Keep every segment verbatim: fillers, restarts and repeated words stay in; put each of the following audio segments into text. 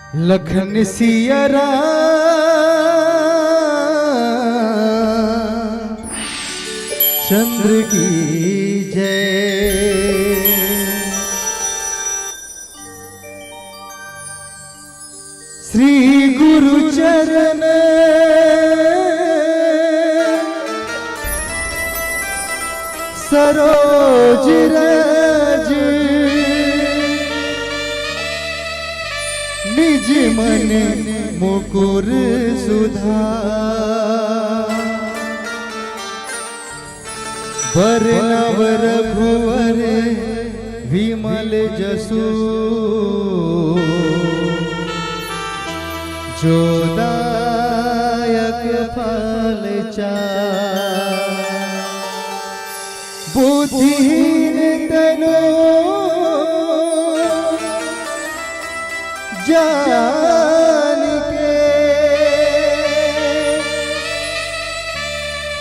लखन सिया राम चंद्र की जय। श्री गुरु चरण सरोज रज, निज मन मुकुर सुधार। बरनव रघुवर विमल जसु, जो दायक फल चार। बुद्धिहीन तनु जान के,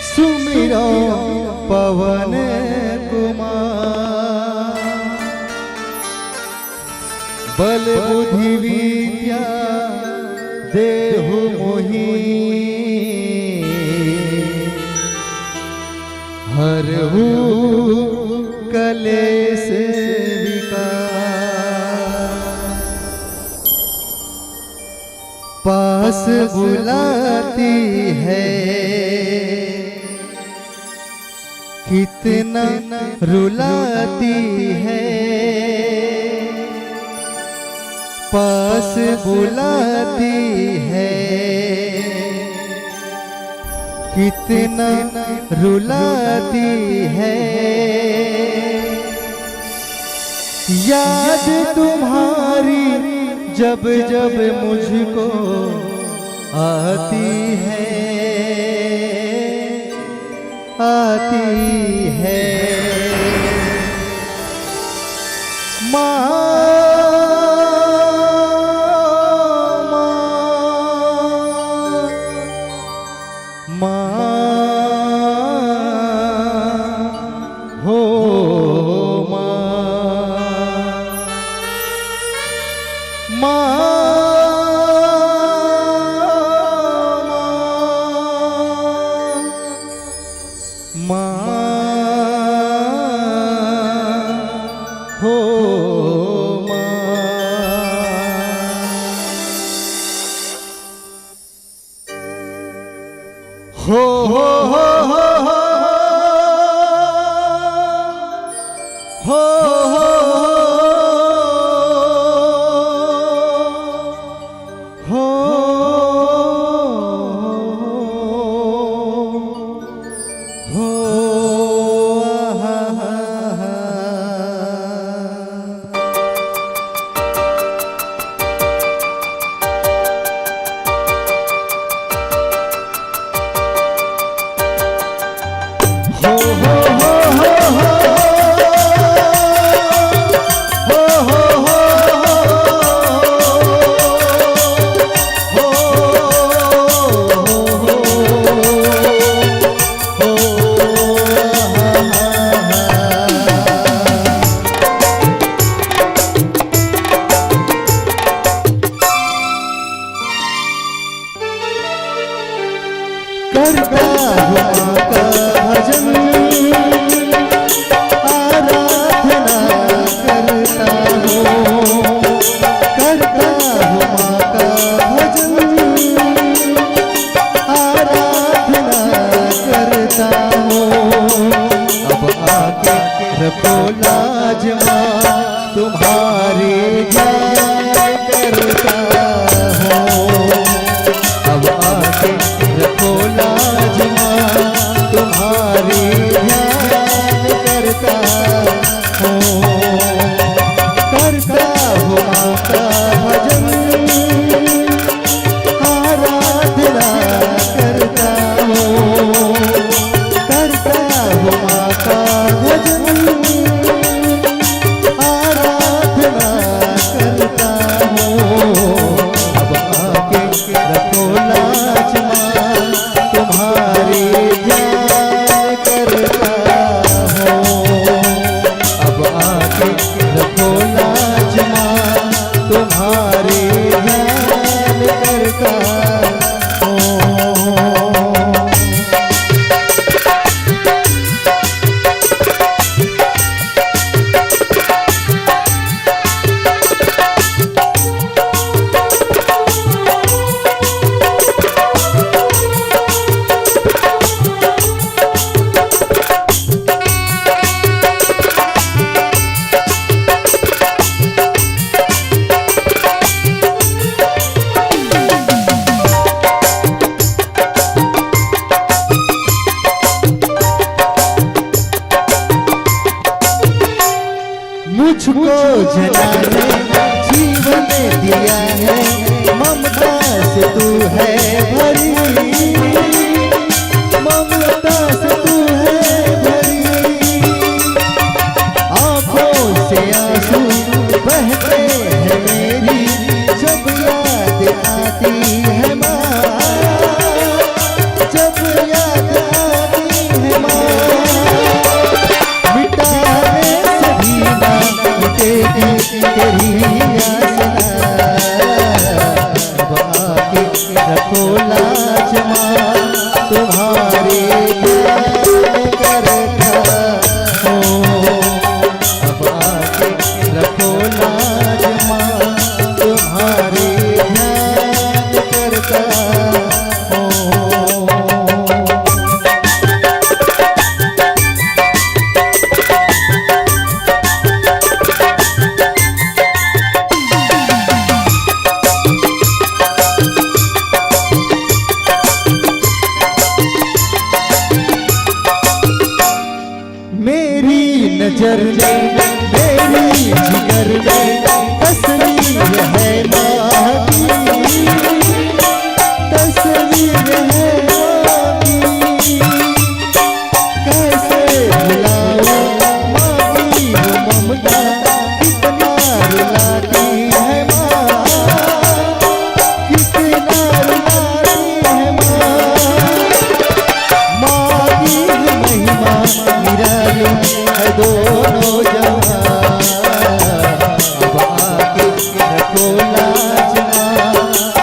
सुमिरो पवन कुमार। बल बुद्धि विद्या देहु मोहि, हरहु कलेश विकार। पास बुलाती है, कितना रुलाती है, पास बुलाती है, कितना रुलाती है। याद तुम्हारी जब जब मुझको आती है, आती है। माँ, माँ, माँ, हो माँ, माँ, माँ, माँ, हो माँ। हो, हो, हो, हो। हो, हो, हो, हो। हो, हो, हो, हो। हो, आहा, हा, हा। करता हूँ माँ का भजन, आराधना करता हूँ। करता हूँ माँ का भजन, आराधना करता हूँ। अब आके रखो लाज माँ, तुम्हारी ध्यान करता हूँ। अब आके रखो लाज माँ, तुम्हारी ध्यान करता हूँ। करता हूँ माँ का भजन, आराधना करता हूँ। करता हूँ माँ का भजन, आराधना करता जीवन दिया है, ममता से तू है भरी, ममता से तू है भरी। आंखों से आंसू बहते हैं मेरी, जब याद आती है माँ, जब याद आती है माँ। मिटाने से भी ना मिटेगी तेरी यातना। अब आके रखो लाज माँ, तुम्हारे ध्यान करता हूँ। अब आके रखो लाज माँ, तुम्हारे ध्यान करता हूँ। मेरी नजर में, मेरी जिगर में तस्वीर है माँ की, तस्वीर है माँ की। कैसे भुलाऊं माँ की वो ममता, कितना रुलाती है माँ, कितना रुलाती है माँ। माँ की है महिमा निराली है दोनों जहां। अब आके रखो लाज माँ,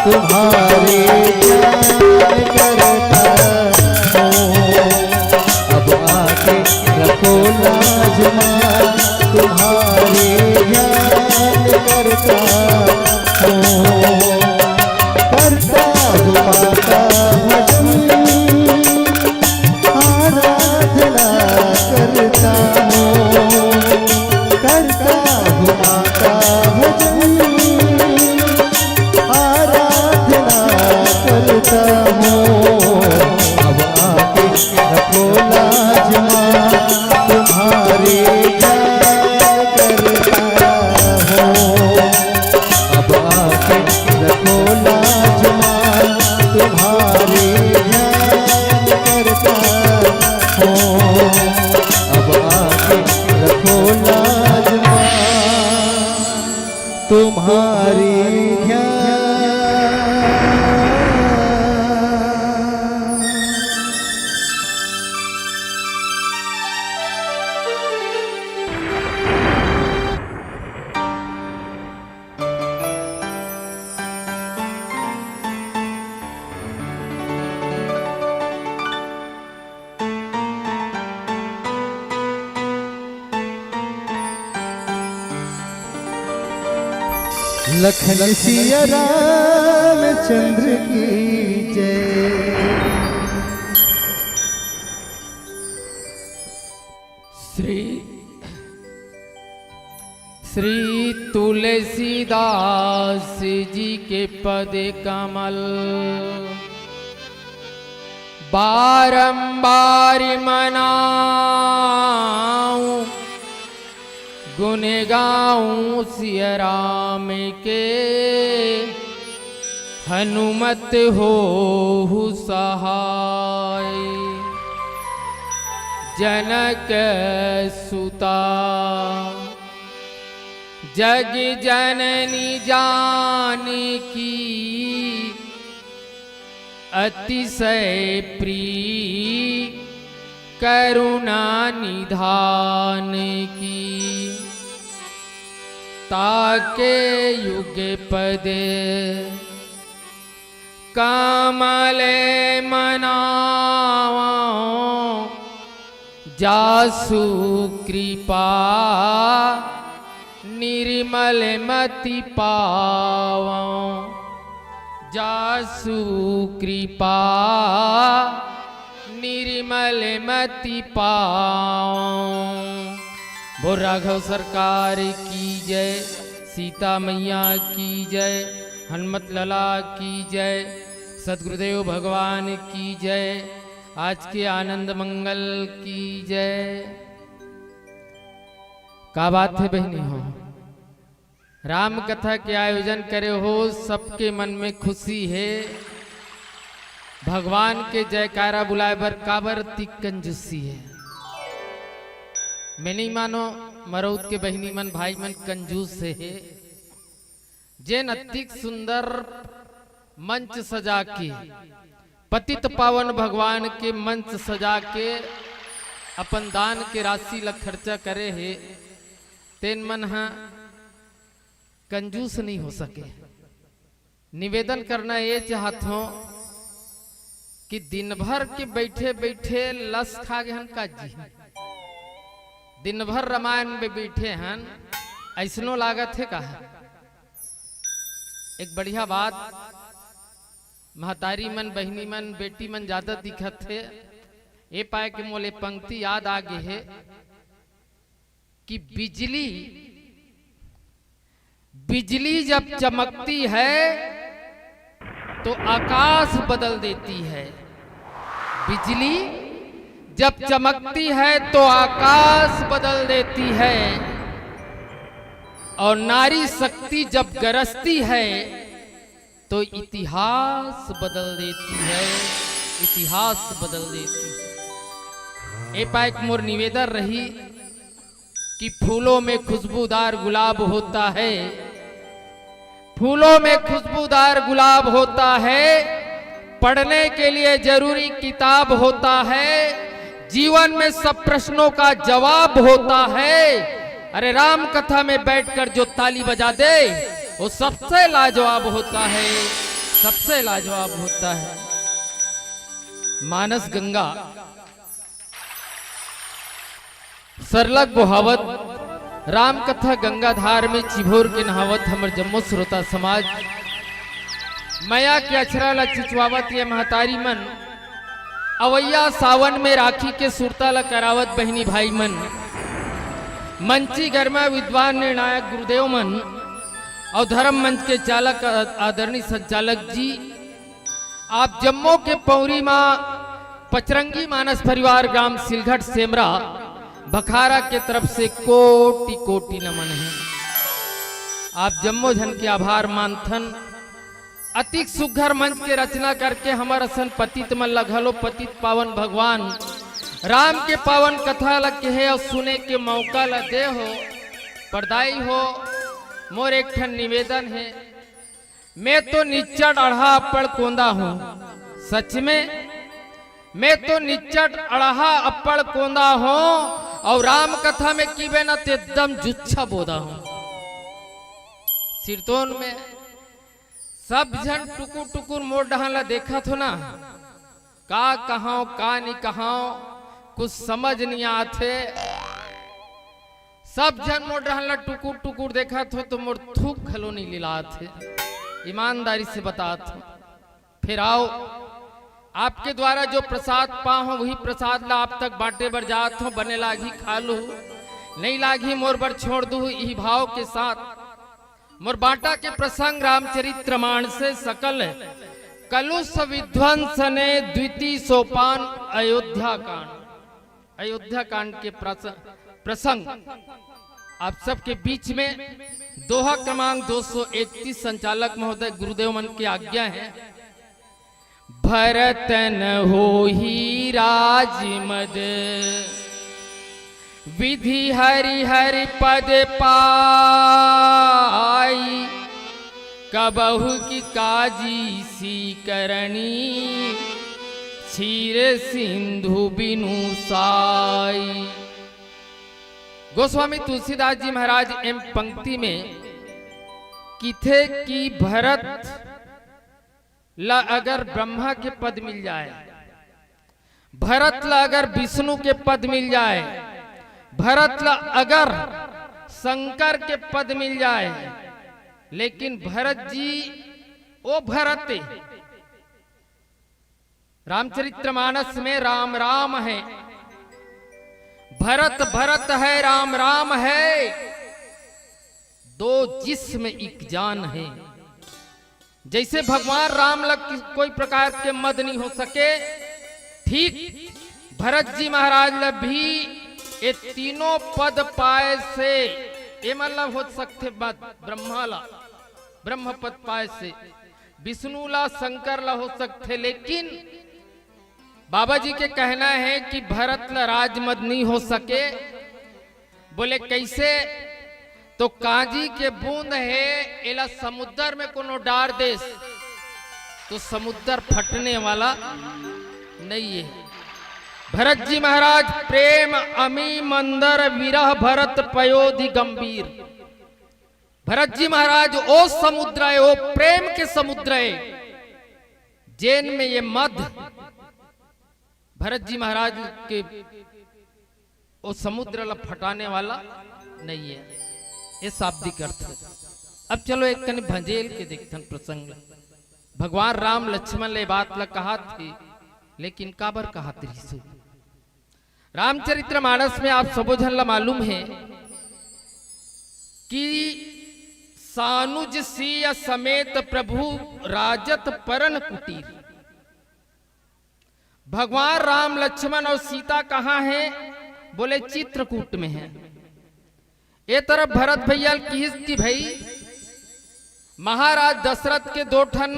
तुम्हारे ध्यान करता हूँ। अब आके रखो लाज माँ, तुम्हारे ध्यान करता हूँ। करता हूँ माँ का भजन, आराधना करता हूँ, करता हूँ माँ का भजन, आराधना करता हूँ। अब आके रखो लाज माँ, तुम्हारे ध्यान करता हूँ। अब आके रखो लाज माँ, तुम्हारे ध्यान करता हूँ। अब आके रखो लाज माँ, तुम्हारे ध्यान। लखन सिया रामचंद्र की जय। श्री श्री तुलसीदास जी के पद कमल बारंबार मनाऊं, गुण गाऊं सिया राम के, हनुमत होहु सहाय। जनक सुता जग जननी जानकी, अतिशय प्रिय करुणा निधान की। ताके युगपद कमल मनावं, जासु कृपा निर्मल मति पावं। जासु कृपा निर्मल मति पावं। बोल राघव सरकार की जय, सीता मैया की जय, हनुमत लला की जय, सदगुरुदेव भगवान की जय, आज के आनंद मंगल की जय। का बात है बहिनी हो? राम कथा के आयोजन करे हो, सबके मन में खुशी हे। भगवान के जयकारा बुलाए बर काबर अतिक कंजूसी हे। मैं नहीं मानो, मरौद के बहिनी मन, भाई मन कंजूस हे। जेन अतिक सुंदर मंच सजा के, पतित पावन भगवान के मंच सजा के अपन दान के राशि ला खर्चा करे हे, तेन मन ह कंजूस नहीं हो सके। निवेदन करना ये चाहत हों कि दिन भर के बैठे बैठे लस खा गे हन का जी, दिन भर रामायण में बैठे हन, ऐसनो लागत हे का? एक बढ़िया बात, महतारी मन, बहिनी मन, बेटी मन ज्यादा दिखत हे। ए पाए के मोले पंक्ति याद आ गे हे कि बिजली, बिजली जब चमकती है तो आकाश बदल देती है। बिजली जब चमकती है तो आकाश बदल देती है, और नारी शक्ति जब गरजती है तो इतिहास बदल देती है, इतिहास बदल देती है। ए पाए के मोर निवेदन रही कि फूलों में खुशबूदार गुलाब होता है, फूलों में खुशबूदार गुलाब होता है, पढ़ने के लिए जरूरी किताब होता है, जीवन में सब प्रश्नों का जवाब होता है। अरे, राम कथा में बैठकर जो ताली बजा दे, वो सबसे लाजवाब होता है, सबसे लाजवाब होता है। मानस गंगा सरलग बोहावत, राम कथा गंगाधार में चिभोर के नहावत हमर जम्मो श्रोता समाज, मया के अछरा ला चिचवावत ये महतारी मन, अवैया सावन में राखी के सुरता ला करावत बहिनी भाई मन, मंची गरमा विद्वान निर्णायक गुरुदेव मन और धर्म मंच के चालक आदरणीय संचालक जी, आप जम्मो के पौरी मा पचरंगी मानस परिवार ग्राम सिलघट सेमरा भखारा के तरफ से कोटि कोटि नमन हे। आप जम्मो झन के आभार मानथन। अतिक सुघर मंच के रचना करके हमर असन पतित मन ल घलो पतित पावन भगवान राम के पावन कथा ल कहे अउ सुने के मौका ल दे हो। परदाई हो, मोर एक ठन निवेदन हे, मैं तो निच्चट अड़हा अप्पड़ कोंदा हूँ। सच में, मैं तो निच्चट अड़हा अप्पड़ कोंदा हूँ, अउ राम कथा में किबे न त एकदम जुच्छा बोदा हूँ। सिरतोन में सब झन टुकुर टुकुर मोर डहन ला देखत हो ना, का कहंव, का नी कहंव, कुछ समझ नी आत हे। सब झन मोर डहन ला टुकुर टुकुर देखत हो तो मोर थूक घलो नी लिलात हे। ईमानदारी से बतात हो। फिर आओ, आपके द्वारा जो प्रसाद पा हो वही प्रसाद ला आप तक बांटे बर जात हो। बने लागही खा लू, नहीं लागही मोर बर छोड़ दू, इही भाव के साथ मोर बांटा के प्रसंग रामचरित्र मानसे सकल कलुष विध्वंसने द्वितीय सोपान अयोध्या कांड, अयोध्या कांड के प्रस-, प्रसंग आप सबके बीच में दोहा क्रमांक दो सौ इकतीस संचालक महोदय गुरुदेव मन की आज्ञा है। भरतन होही राजमद, विधि हरि हरि पद पाई, कबहु की काजी सी करणी, क्षीर सिंधु बिनु साई। गोस्वामी तुलसीदास जी महाराज एम पंक्ति में किथे कि भरत ला अगर ब्रह्मा के पद मिल जाए, भरत ला अगर विष्णु के पद मिल जाए, भरत ला अगर शंकर के पद मिल जाए, लेकिन भरत जी, ओ भरत, रामचरितमानस में राम राम है, भरत भरत है, राम राम है, दो जिस्म एक जान है। जैसे भगवान राम ला कि-, कोई प्रकार के मद नहीं हो सके, ठीक भरत जी महाराज ला भी ये तीनों पद पाए से एमन ला हो सकथे, ब्रह्मा ला ब्रह्म पद पाए से, विष्णु ला, शंकर ला हो सकथे, लेकिन बाबा जी के कहना है कि भरत ला राजमद नहीं हो सके। बोले, "कैसे?" तो कांजी के बूंद हे, एला समुद्र में कोनो डार देस, तो समुद्र फटने वाला नहीं है। भरत जी महाराज, "प्रेम अमी मंदर विरह भरत पयोधि गंभीर।" भरत जी महाराज, ओ समुद्र है, ओ प्रेम के समुद्र है, जेन में ये मद भरत जी महाराज के ओ समुद्र ला फटाने वाला नहीं है। ये शाब्दिक अर्थ है। अब चलो एक कने भंजेल के देखथन प्रसंग ला। भगवान राम लक्ष्मण ले बात ला कहा थे, लेकिन काबर कहा थे रिसु? रामचरित्र मानस में आप सबो झन ला मालूम है कि सानुज सीय समेत प्रभु राजत परन कुटीर। भगवान राम, लक्ष्मण और सीता कहाँ हैं? बोले, "चित्रकूट में हैं।" ए तरफ भरत भैया किहिस कि भाई, महाराज दशरथ के दो ठन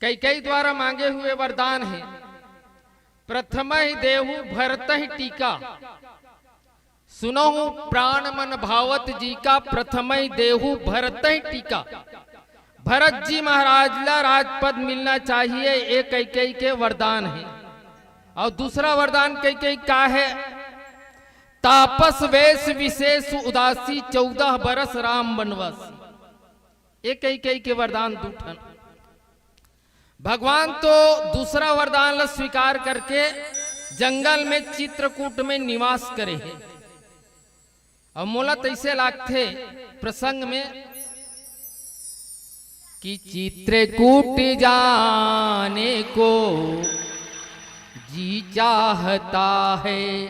कैकेयी द्वारा मांगे हुए वरदान हैं। "प्रथम ही देहु भरत ही टीका।" सुनहु प्राण मन भावत जी का, प्रथमई देहु भरत ही टीका। भरत जी महाराज ला राजपद मिलना चाहिए, ये कैकेयी के वरदान है। और दूसरा वरदान कैकेयी का है? "तापस वेश विशेष उदासी, चौदह बरस राम वनवासी।" ये कैकेयी के वरदान दू ठन। भगवान तो दूसरा वरदान ला स्वीकार करके जंगल में चित्रकूट में निवास करे हे। अब मोला तैसे लागथे प्रसंग में कि "चित्रकूट जाने को जी चाहता है,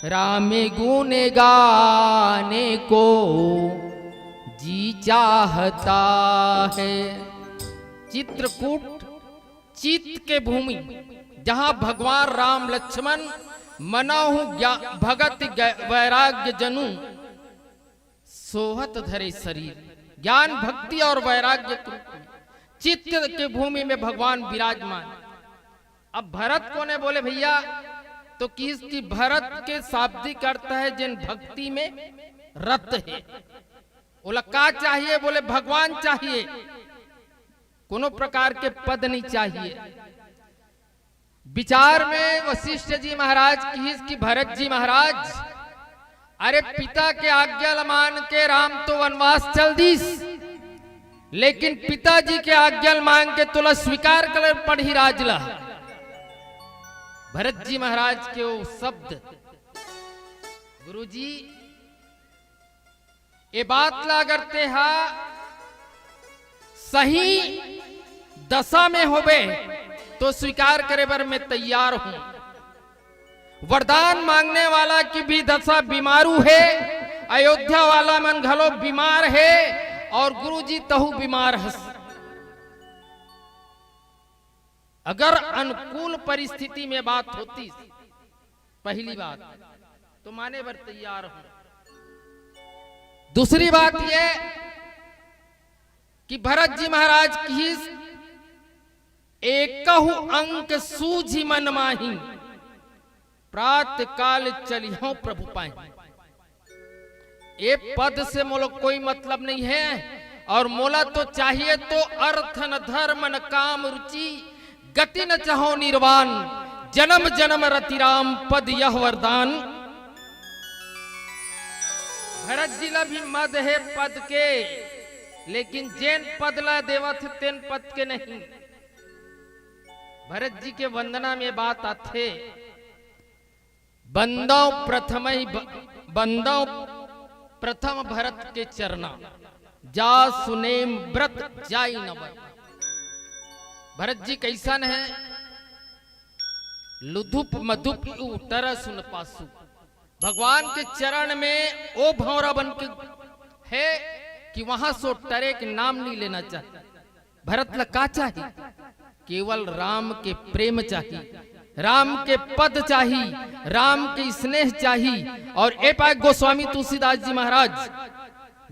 राम गुण गाने को जी चाहता है।" चित्रकूट, चित्त के भूमि, जहाँ भगवान राम लक्ष्मण मनहु ज्ञा-, भगत ग-, वैराग्य जनु, सोहत धरे शरीर, ज्ञान, भक्ति और वैराग्य के रूप में चित्त के भूमि में भगवान विराजमान। अब भरत कोने बोले भैया, तो किहिस कि भरत के शाब्दिक अर्थ है, जेन भक्ति में रत है। बोला, "का चाहिए?" बोले, "भगवान चाहिए, कोनो प्रकार के पद नहीं चाहिए।" विचार में वशिष्ठ जी महाराज किहिस कि भरत जी महाराज, अरे, पिता के आज्ञा ल मान के राम तो वनवास चल दिस, लेकिन पिताजी के आज्ञा ल मांग के तोला स्वीकार करे पड़ही राज ला। भरत जी महाराज के वो शब्द, गुरुजी, ए बात ला अगर तेहा सही दशा में होबे, तो स्वीकार करे बर मैं तैयार हूं। वरदान मांगने वाला की भी दशा बीमारू है, अयोध्या वाला मन घलो बीमार है, और गुरुजी तहु बीमार हस। अगर अनुकूल परिस्थिति में बात होती, पहली बात तो माने बर तैयार हूं। दूसरी बात ये कि भरत जी महाराज किहिस, "एकहु अंक सूझि मन माही, प्रात काल चलिहौं प्रभु पाही।" ए पद से मोला कोई मतलब नहीं है, और मोला तो चाहिए तो अर्थ न धर्म न काम रुचि, गति न चाहो निर्वाण, जन्म जन्म रति राम पद यह वरदान। भरत जी ला भी मद हे पद के, लेकिन जेन पद ला देवत हे तेन पद के नहीं। भरत जी के वंदना में बात आथे, "बंदौ प्रथम ही ब-, बंदौ प्रथम भरत के चरना, जा सुनेम व्रत जाई न बरना।" भरत जी कैसन है? "लुधुप मधुप उटर सुन पासु।" भगवान के चरण में ओ भौंरा बन के है कि वहां से टरे के नाम नहीं लेना चाहिए। भरत ला का चाहिए? केवल राम के प्रेम चाहिए। राम के पद चाही, राम के स्नेह चाही। और ए पाय गोस्वामी तुलसीदास जी महाराज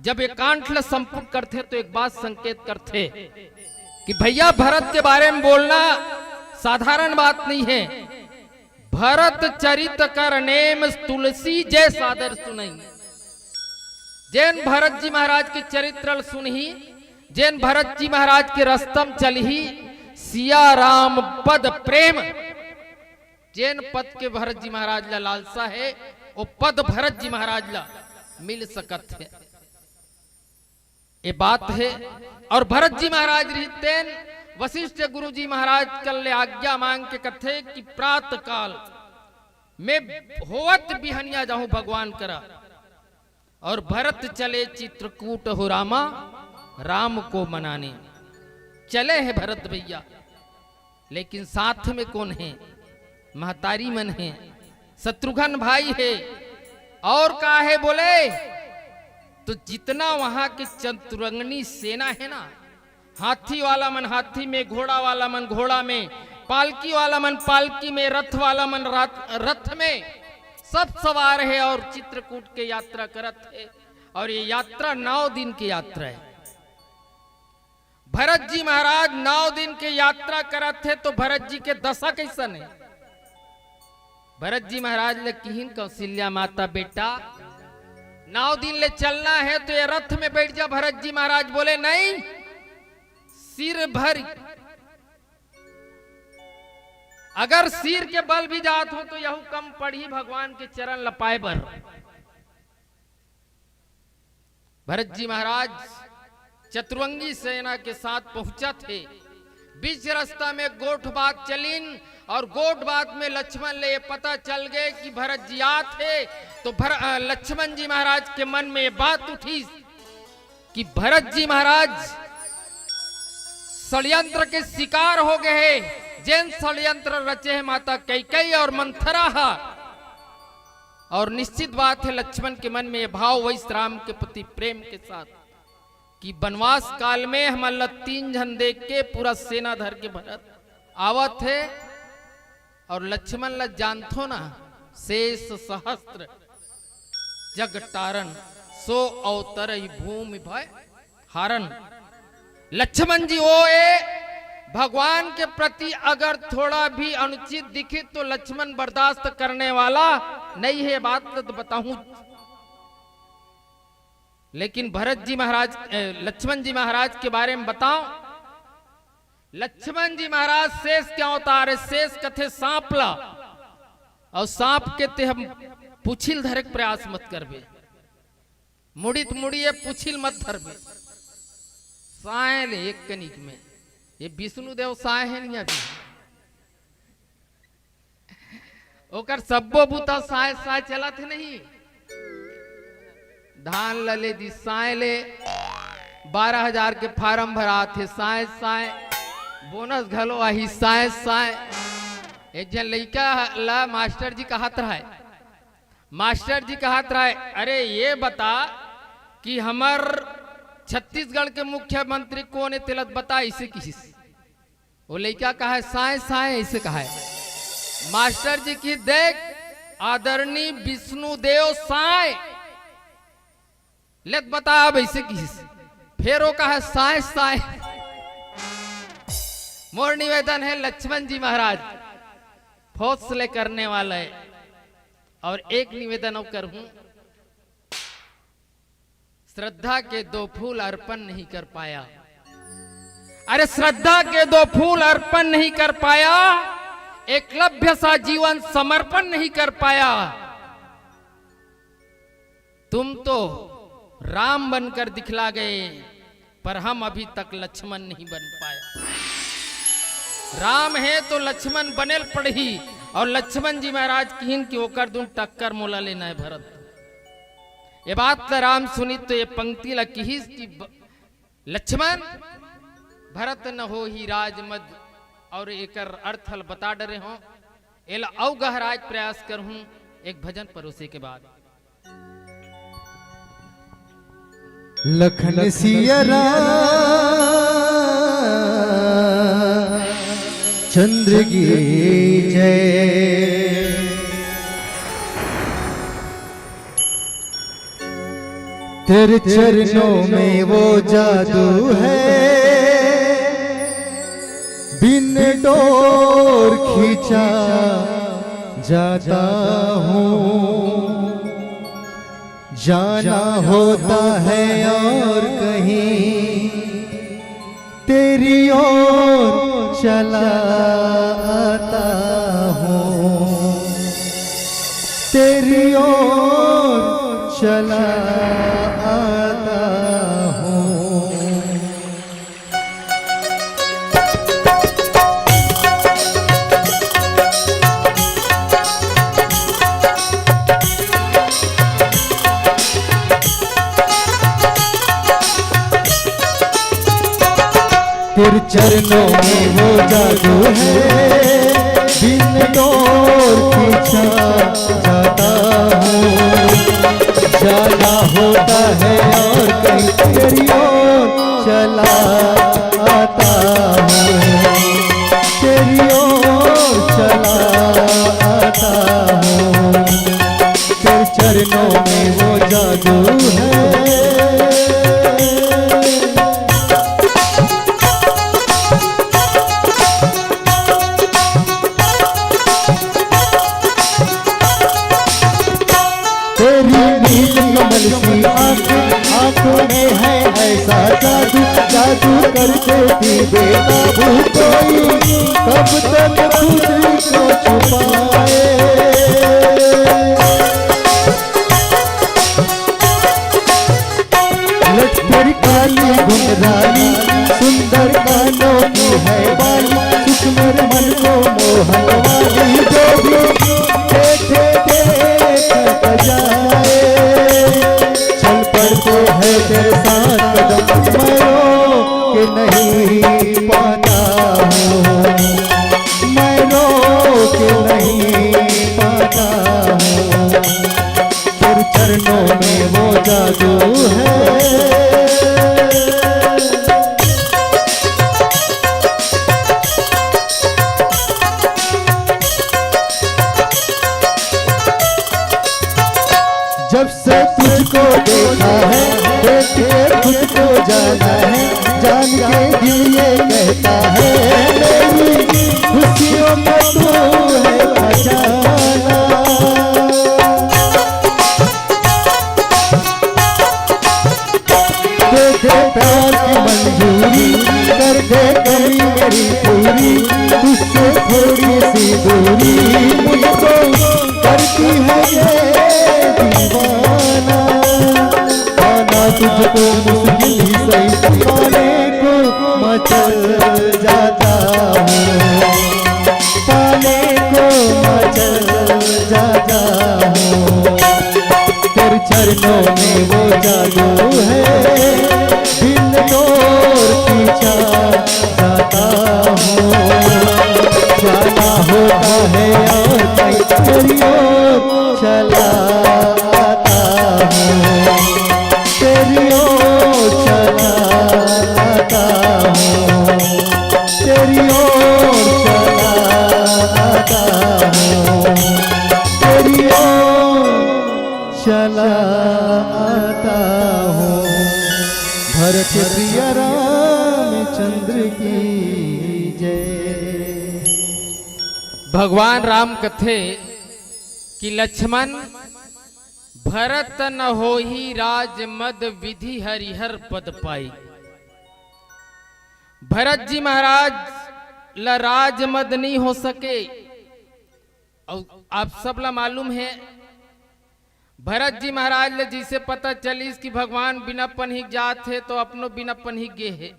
जब एकांत ल संपूर्ण करथे तो एक बात संकेत करथे कि भैया, भरत के बारे में बोलना साधारण बात नहीं है। भरत चरित कर नेम, तुलसी जय सादर सुनई। जेन भरत जी महाराज के चरित्र ल सुनही, जेन भरत जी महाराज के रस्ता म चलही, सिया राम पद प्रेम, जेन पद के भरत जी महाराज ला लालसा हे, वो पद भरत जी महाराज ला मिल सकत हे। ये बात हे। और भरत जी महाराज रहितेन वशिष्ठ गुरु जी महाराज कर ले आज्ञा मांग के कथे कि प्रातः काल में होवत बिहनिया जाहूं भगवान करा। और भरत चले चित्रकूट हो रामा, राम को मनाने। चले हे भरत भैया, लेकिन साथ में कोन हे? महतारी मन हे, शत्रुघ्न भाई हे, और का हे बोले तो जितना वहां के चतुरंगनी सेना हे ना, हाथी वाला मन हाथी में, घोड़ा वाला मन घोड़ा में, पालकी वाला मन पालकी में, रथ वाला मन रथ, रथ में, सब सवार हे और चित्रकूट के यात्रा करत हे। और ये यात्रा नौ दिन के यात्रा हे। भरत जी महाराज नौ दिन के यात्रा करत हे तो भरत जी के दशा कैसन हे? भरत जी महाराज ले किहिन कौशल्या माता, बेटा, नौ दिन ले चलना हे तो ये रथ में बैठ जा। भरत जी महाराज बोले, नहीं, सिर भर, अगर सिर के बल भी जात हो तो यहू कम पड़ही भगवान के चरण ल पाए बर। भरत जी महाराज चतुरंगी सेना के साथ पहुंचत हे। बीच रास्ता में गोठ बात चलिन और गोठ बात में लक्ष्मण ले ये पता चल गए कि भरत जी आत हे। तो भर-, अ, लक्ष्मण जी महाराज के मन में ये बात उठिस कि भरत जी महाराज षड्यंत्र के शिकार हो गए हे, जेन षड्यंत्र रचे हे माता कैकेयी और मंथरा हा। और निश्चित बात हे, लक्ष्मण के मन में ये भाव वइस राम के प्रति प्रेम के साथ कि वनवास काल में हमन ला तीन झन देख के पूरा सेना धर के भरत आवत हे। और लक्ष्मण ला जानथो ना, शेष सहस्त्र जग टारन, सो अवतरहि भूमि भय हारन। लक्ष्मण जी ओ ए भगवान के प्रति अगर थोड़ा भी अनुचित दिखिस तो लक्ष्मण बर्दाश्त करने वाला नहीं हे, बात तो बताहूं। लेकिन भरत जी महाराज, ए, लक्ष्मण जी महाराज के बारे में बताओ। लक्ष्मण जी महाराज शेष के अवतार हे, शेष कथे सांप ला, और सांप के ते हम पुछिल धरे के प्रयास मत करबे, मुड़ी त मुड़ी ये पुछिल मत धरबे। साय ले एक कनिक में ये विष्णु देव साय हे नहीं अभी, ओकर सब्बो बूता साय साय चलत हे नहीं। धान ल ले दी साय ले, बारह हजार के फार्म भरात हे साय साय, बोनस घलो आही साय साय। एक झन लइका ला मास्टर जी कहत रहय, मास्टर जी कहत रहय, "अरे ये बता कि हमर छत्तीसगढ़ के मुख्यमंत्री कोन हे तेला बता," अइसे किहिस। वो लइका कहय, "साय साय," अइसे कहय। मास्टर जी किहिस, "देख, आदरणीय विष्णु देव साय," ले त बता अब, अइसे किहिस। फेर वो कहय, "साय साय।" मोर निवेदन हे लक्ष्मण जी महाराज, फौज ले करने वाला हे, और एक निवेदन अउ करहूं, श्रद्धा के दो फूल अर्पण नहीं कर पाया। अरे, श्रद्धा के दो फूल अर्पण नहीं कर पाया, एकलव्य सा जीवन समर्पण नहीं कर पाया। तुम तो राम बनकर दिखला गए, पर हम अभी तक लक्ष्मण नहीं बन पाया। राम हे तो लक्ष्मण बने ल पड़ही, और लक्ष्मण जी महाराज किहिन कि ओकर दुन टक्कर मोला लेना हे भरत। ये बात ल राम सुनिस तो ये पंक्ति ल किहिस कि ब-, लक्ष्मण, भरत न होही राज मद, और एकर अर्थ ल बता डरे हों, एला अउ गहराए के प्रयास करहूं एक भजन परोसे के बाद। लखन सिया राम चंद्र की जय। तेरे चरणों में वो जादू है, बिन डोर खींचा जाता हूँ। जाना होता है और कहीं, तेरी ओर चला आता हूँ, तेरी ओर चला आता हूँ। तेरे चरणों में वो जादू है, बिन डोर खींचा जाता हूँ। जाना होता है और कहीं, तेरी ओर चला आता हूँ, तेरी ओर चला आता हूँ। तेरे चरणों में वो जादू है। तेरी नील कमल सी आंख, आंखों में है ऐसा जादू, जादू कर देती बेकाबू कोई, कब तक खुशी को छुपाए। लट तेरी काली घुंघराली, सुंदर कानों की है बाली, सुख मेरे मन को मोहन वाली, जो भी देखे देखत जाए। चल पड़ते हैं तेरे साथ कदम, मैं रोक नहीं पाता हूँ, मैं रोक नहीं पाता हूँ। तेरे चरणों में वो जादू है। जब से तुझको देखा है, देख के खुद को जाना है, जान के दिल ये कहता है, मेरी खुशियों का तू है खजाना। दे दे प्यार की मंजूरी, कर दे कमी मेरी पूरी, तुझसे थोड़ी सी दूरी मुझको करती है ये दीवाना। पाना तुझको मुश्किल ही सही, पाने को मचल जाता हूँ, पाने को मचल जाता हूँ। तेरे चरणों में वो जादू है, बिन डोर खींचा जाता हूँ। जाना होता है और कहीं, तेरी ओर चला आता हूँ, तेरी ओर चला आता हूँ, तेरी ओर चला आता हूँ, तेरी ओर चला आता हूँ। भरत प्रिय रामचंद्र की जय। भगवान राम कथे कि लक्ष्मण, भरत न होही राज मद, विधि हरिहर पद पाई। भरत जी महाराज ला राज मद नहीं हो सके। अउ आप सब ला मालूम है, भरत जी महाराज ला जैसे पता चलिस कि भगवान बिना पनही जात हे, तो अपनो बिना पनही गे हे।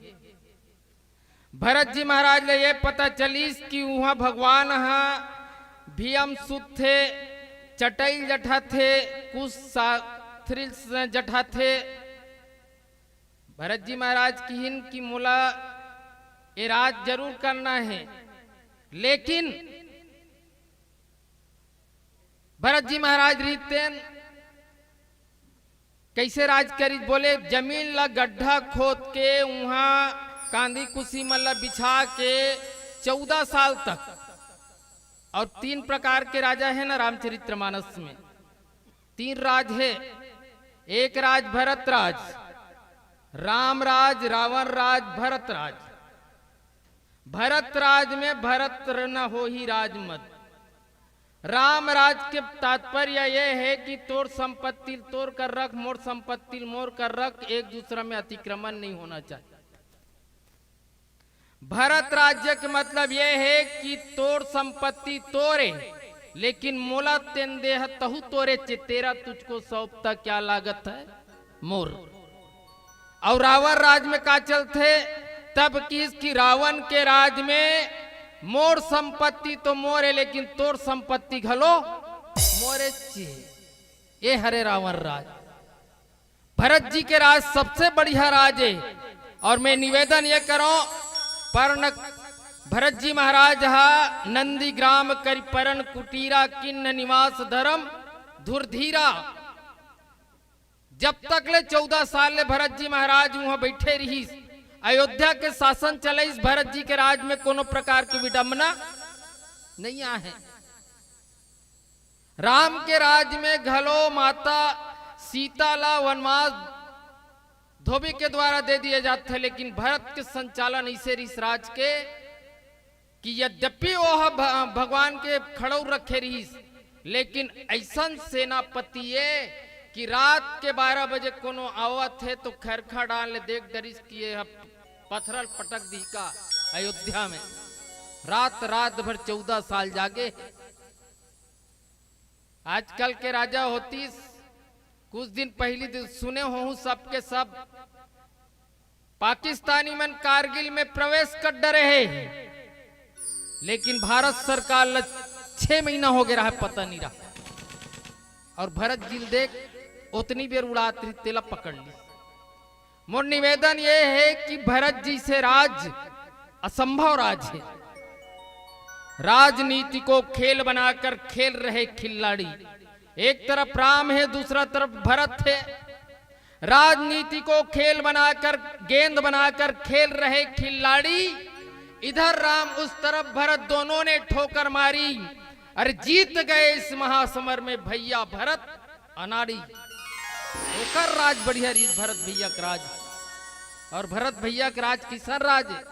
भरत जी महाराज ला ये पता चलिस कि उहाँ भगवान ह भीम सुत थे, चटैल जठा थे, कुछ साथरिल जठा थे। भरत जी महाराज किहिन कि मोला ये राज जरूर करना है, लेकिन भरत जी महाराज रहितेन, कैसे राज करिस? बोले, जमीन ला गड्ढा खोद के उहाँ कांदी कुसी मन ला बिछा के चौदह साल तक। और तीन प्रकार के राजा है ना रामचरितमानस में, तीन राज है। एक राज भरत राज, राम राज, रावण राज, भरत राज। भरत राज में भरत न होही राज मत। राम राज के तात्पर्य यह है कि तोर संपत्ति तोर कर रख, मोर संपत्ति मोर कर रख, एक दूसरा में अतिक्रमण नहीं होना चाहिए। भरत राज्य के मतलब यह है कि तोर संपत्ति तोरे, लेकिन मोला तेन देह तहु तोरे चे, तेरा तुझको सौंपता क्या लागत है मोर। और रावण राज में का चलथे? तब किस कि रावण के राज में मोर संपत्ति तो मोर है, लेकिन तोर संपत्ति घलो मोरे चे। ये हरे रावण राज। भरत जी के राज सबसे बढ़िया राज है। और मैं निवेदन ये करो, पर्ण भरत जी महाराज हा नंदीग्राम करि परण कुटीरा, किन्न निवास धर्म धुरधीरा। जब तक ले चौदह साल ले भरत जी महाराज वहां बैठे रहिस, अयोध्या के शासन चलइस, भरत जी के राज में कोनो प्रकार की विडंबना नहीं आहे। राम के राज में घलो माता सीता ला वनवास धोबी के द्वारा दे दिए जाथे, लेकिन भरत के संचालन इसे रिस राज के कि यद्यपि ओह भ-, भगवान के खड़ऊ रखे रहिस, लेकिन ऐसन सेनापति ये कि रात के बारह बजे कोनो आवत हे तो खरखा डाल ले देख डरिस कि ये ह पथरल पटक दी का अयोध्या में। रात रात भर चौदह साल जागे। आजकल के राजा होतीस, कुछ दिन पहली दिन सुने होहू सबके सब पाकिस्तानी मन कारगिल में प्रवेश कर डरे हे, लेकिन भारत सरकार ल छह महीना हो गया रहा, पता नहीं रहा। और भरत जी ल देख ओतनी बेर उड़ात रही, तेला पकड़ ली। मोर निवेदन ये है कि भरत जी से राज असंभव राज है। राजनीति को खेल बनाकर खेल रहे खिलाड़ी। एक तरफ राम है, दूसरा तरफ भरत है। राजनीति को खेल बनाकर, गेंद बनाकर खेल रहे खिलाड़ी। इधर राम, उस तरफ भरत, दोनों ने ठोकर मारी। अरे जीत गए इस महासमर में भैया भरत अनाड़ी। ओकर राज बढ़िया रहिस, भरत भैया के राज। और भरत भैया के राज किसन राज है?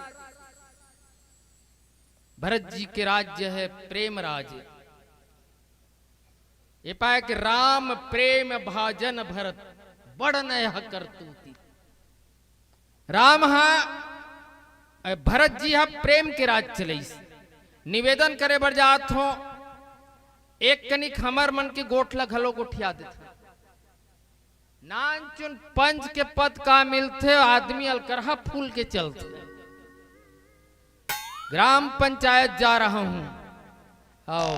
भरत जी के राज्य है प्रेम राज। ये पाए कि राम प्रेम भाजन भरत, बड़ नयह करतूती। राम हा, अ, भरत जी हा प्रेम के राज चलइस। निवेदन करे बर जात हो, एक कनिक हमर मन के गोठ ला घलो गोठिया देथे। नानचुन पंच के पद का मिलथे, आदमी अलकरहा फूल के चलथे। ग्राम पंचायत जा रहा हूं, आओ।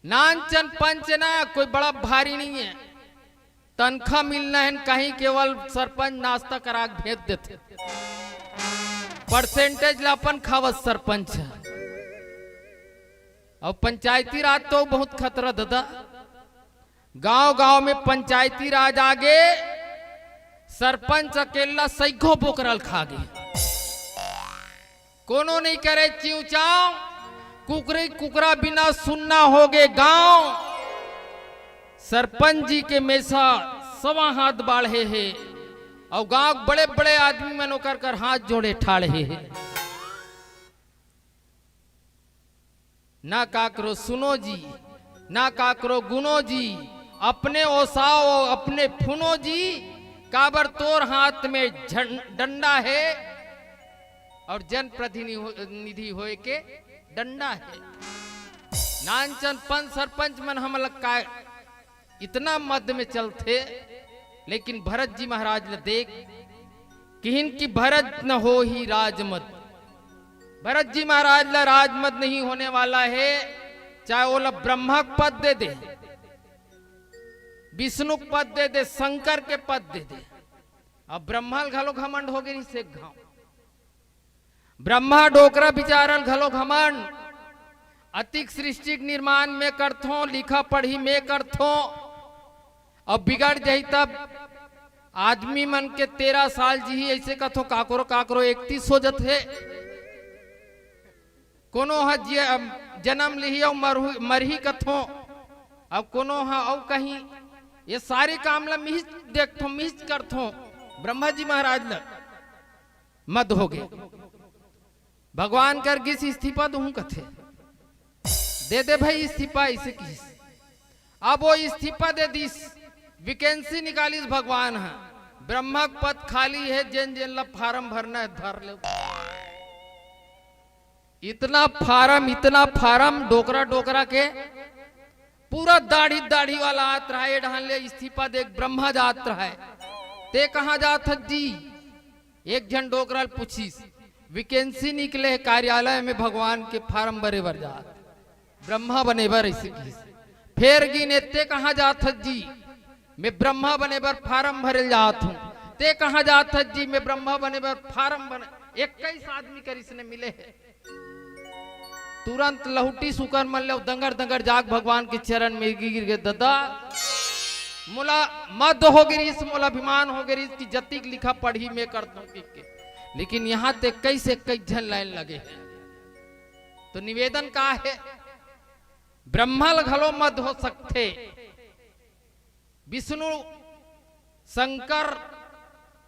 नानचन पंच ना कोई बड़ा भारी नहीं है, तनखा मिलना है कहीं, केवल सरपंच नाश्ता करा के भेज देथे, परसेंटेज ला अपन खावत सरपंच है। और पंचायती राज तो बहुत खतरा दादा, गांव गांव में पंचायती राज आगे, सरपंच अकेला सैघो बोकरल खा गे। कोनो नहीं करे चिंव चांव, कुकरी कुकरा बिना सुन्ना हो गे गांव। सरपंच जी के मेसा सवा हाथ बाढ़े हे, और गांव के बड़े बड़े आदमी मन ओकर कर हाथ जोड़े ठाड़े हे। ना काकरो सुनो जी, ना काकरो गुनो जी, अपने ओसाओ, अपने फुनो जी, काबर तोर हाथ में झं-, डंडा है और जनप्रतिनिधि हो-, निधि होए के डंडा है। नानचन पंच सरपंच मन हमला काय इतना मद में चलथे, लेकिन भरत जी महाराज ल देख, किहिन कि भरत न होही राजमत। भरत जी महाराज ला राजमत नहीं होने वाला है, चाहे ओला ब्रह्मा के पद दे दे, विष्णु के पद दे दे, शंकर के पद दे दे। अब ब्रह्मा ल घलो घमंड हो गई से घाव। ब्रह्मा डोकरा बिचारल घलो घमंड, अतिक सृष्टि के निर्माण में करथों, लिखा पढ़ी में करथों, अब बिगड़ जाही तब आदमी मन के तेरह साल जीही, ऐसे कथों काकरो काकरो इकतीस हो जथे। कोनो ह जिय-, जनम लिही अउ मरहु-, मरही कथों, अउ कोनो ह अउ कहीं, ये सारे काम ला मिहिच देखथों, मिहिच करथों। ब्रह्मा जी महाराज ल मद होगे। भगवान कर गिस इस्तीफा दूहूं कथे, दे दे भाई इस्तीफा, अइसे किहिस। अब वो इस्तीफा दे दिस, vacancy निकालिस भगवान ह, ब्रह्मा के पद खाली हे, जेन जेन ला फारम भरना हे भर ले। इतना फारम, इतना फारम, डोकरा डोकरा के, पूरा दाढ़ी दाढ़ी वाला आत रहा, ए डहन ले इस्तीफा दे के ब्रह्मा जात रहा। ते कहाँ जात हस जी? एक झन डोकरा ल पूछिस, vacancy निकले हे कार्यालय में, भगवान के फारम भरे बर जात, ब्रह्मा बने बर, अइसे किहिस। फेर गिन, ए ते कहाँ जात हस जी? मैं ब्रह्मा बने बर फारम भरे ल जात हूं। ते कहाँ जात हस जी? मैं ब्रह्मा बने बर फारम बने। इक्कीस आदमी कर इसने मिले हे। तुरंत लहुटिस उकर मन ले, दंगर दंगर जाके भगवान के चरण में गिर गे, ददा, मोला मद होगे रिहिस, मोला अभिमान होगे रिहिस कि जतिक लिखा पढ़ही मैं करथों कहिके। लेकिन यहां ते इक्कीस इक्कीस झन लाइन लगे हे। तो निवेदन का हे, ब्रह्मा ल घलो मद हो सकथे, विष्णु शंकर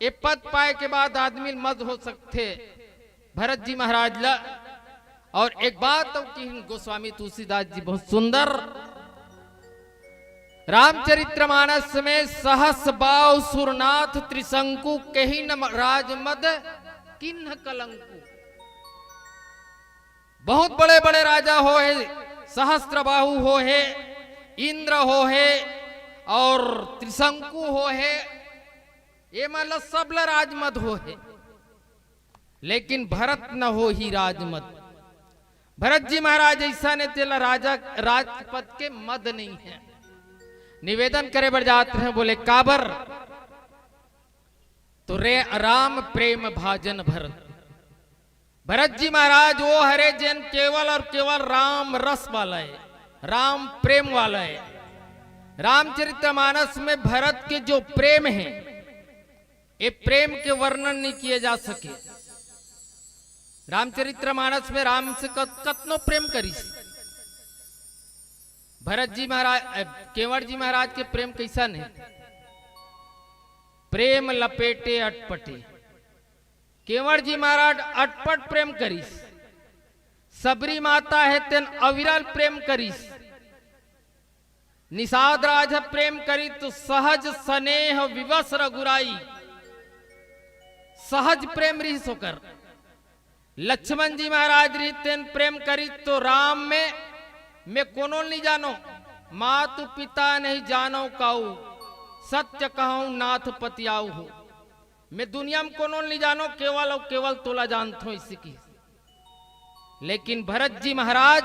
ए पद पाए के बाद आदमी ल मद हो सकथे, भरत जी महाराज ल। अउ एक बात अउ किहिन गोस्वामी तुलसीदास जी, बहुत सुंदर, रामचरितमानस में, सहस बाहु सुरनाथ त्रिशंकु, केहि न राजमद किन्ह कलंकु। बहुत बड़े बड़े राजा होहे, सहस्त्र बाहु होहे, इंद्र होहे अउ त्रिशंकु होहे, ये मन ल सब ल राजमद होहे, लेकिन भरत न होही राजमद। भरत जी महाराज अइसन हे, तेला राजा, राजपद के मद नहीं हे। निवेदन करे बर जात रहे, बोले, काबर? तो रे राम प्रेम भाजन भरत। भरत जी महाराज वो हरे, जेन केवल अउ केवल राम रस वाला हे, राम प्रेम वाला हे। रामचरितमानस में भरत के जो प्रेम हे, ये प्रेम के वर्णन नहीं किए जा सके। रामचरितमानस में राम से कत-, कतनो प्रेम करिस। भरत जी महाराज, अ, केवड़ जी महाराज के प्रेम कइसन हे? प्रेम लपेटे अटपटे। केवड़ जी महाराज अटपट प्रेम करिस। सबरी माता हे, तेन अविरल प्रेम करिस। निषाद राज ह प्रेम करिस तो सहज सनेह विवश रघुराई, सहज प्रेम रिहिस ओकर। लक्ष्मण जी महाराज रिहिस, तेन प्रेम करिस तो राम में, मैं कोनो ल नहीं जानों, मातु पिता नहीं जानौं काऊ, सत्य कहौं नाथ पतियाऊ हो। मैं दुनिया में कोनो ल नहीं जानों, केवल अउ केवल तोला जानथों, अइसे किहिस। लेकिन भरत जी महाराज,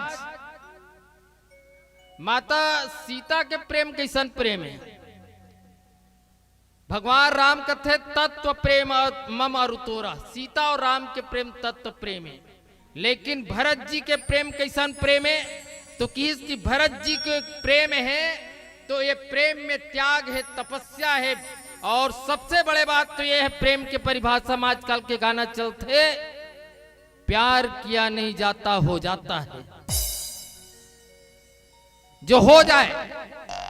माता सीता के प्रेम कइसन प्रेम हे? भगवान राम कथे, "तत्व प्रेम मम अरु तोरा।" सीता अउ राम के प्रेम तत्व प्रेम हे, लेकिन भरत जी के प्रेम कइसन प्रेम हे? तो किहिस कि भरत जी के प्रेम हे, तो ये प्रेम में त्याग हे, तपस्या हे, अउ सबसे बड़े बात तो ये हे, प्रेम के परिभाषा में आजकल के गाना चलथे, "प्यार किया नहीं जाता, हो जाता है।" जो हो जाए।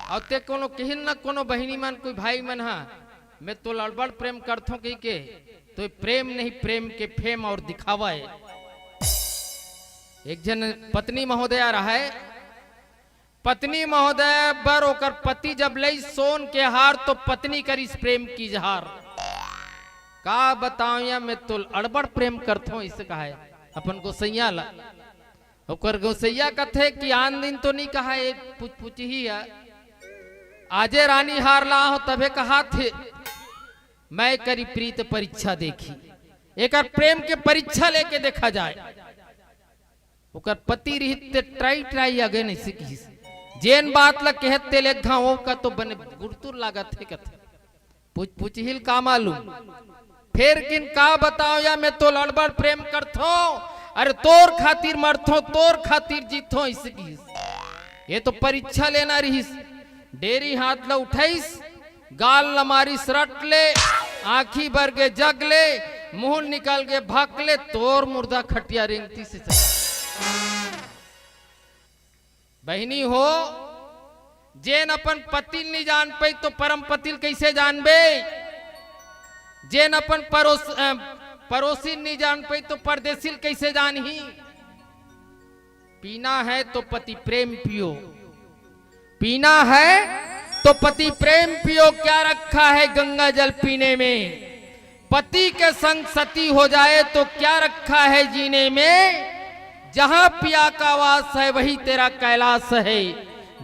अउ ते कोनो किहिन न, कोनो बहिनी मन, कोई भाई मन ह, "मैं तोला अड़बड़ प्रेम करथों," कहिके, तो ये प्रेम नहीं, प्रेम के फेम अउ दिखावा हे। एक झन पत्नी महोदया रहय, पत्नी महोदय बर ओकर पति जब लइस सोन के हार, तो पत्नी करिस प्रेम के इजहार। "का बतावंव या, मैं तोला अड़बड़ प्रेम करथों," अइसे कहय अपन गोसइया ला। ओकर गोसइया कथे कि आन दिन तो नहीं कहय, एक पुचपुचही हे, आजे रानी हार लाय हों तभे कहत हे, "मैं करी प्रीत परीक्षा देखी।" एकर प्रेम के परीक्षा लेके देखा जाए। ओकर पति रिहिस ते ट्राई ट्राई अगे नहीं सिखिस। जेन बात ला कहत ते ले घाव का तो बने गुरतुर लागत हे कथे। पुचपुचही ल का मालूम। फेर किन का बतावंव या, मैं तोला अड़बड़ प्रेम करथों, अरे तोर खातिर मरथों, तोर खातिर जीथों, अइसे किहिस। ये तो परीक्षा लेना रिहिस। डेरी हाथ ला उठाइस, गाल ला मारिस रट ले, आंखी भर गे जग ले, मुंह निकल गे भक ले, तोर मुर्दा खटिया रेंगतिस। बहिनी हो, जेन अपन पति ल नइ जान पाई तो परम पति ल कइसे जानबे? जेन अपन परोस-, अ, परोसी ल नइ जान पाई तो परदेसी ल कइसे जानही? पीना है तो पति प्रेम पियो, पीना है तो पति प्रेम पियो। क्या रखा है गंगा जल पीने में? पति के संग सती हो जाए तो क्या रखा है जीने में? जहां पिया का वास है वही तेरा कैलाश है।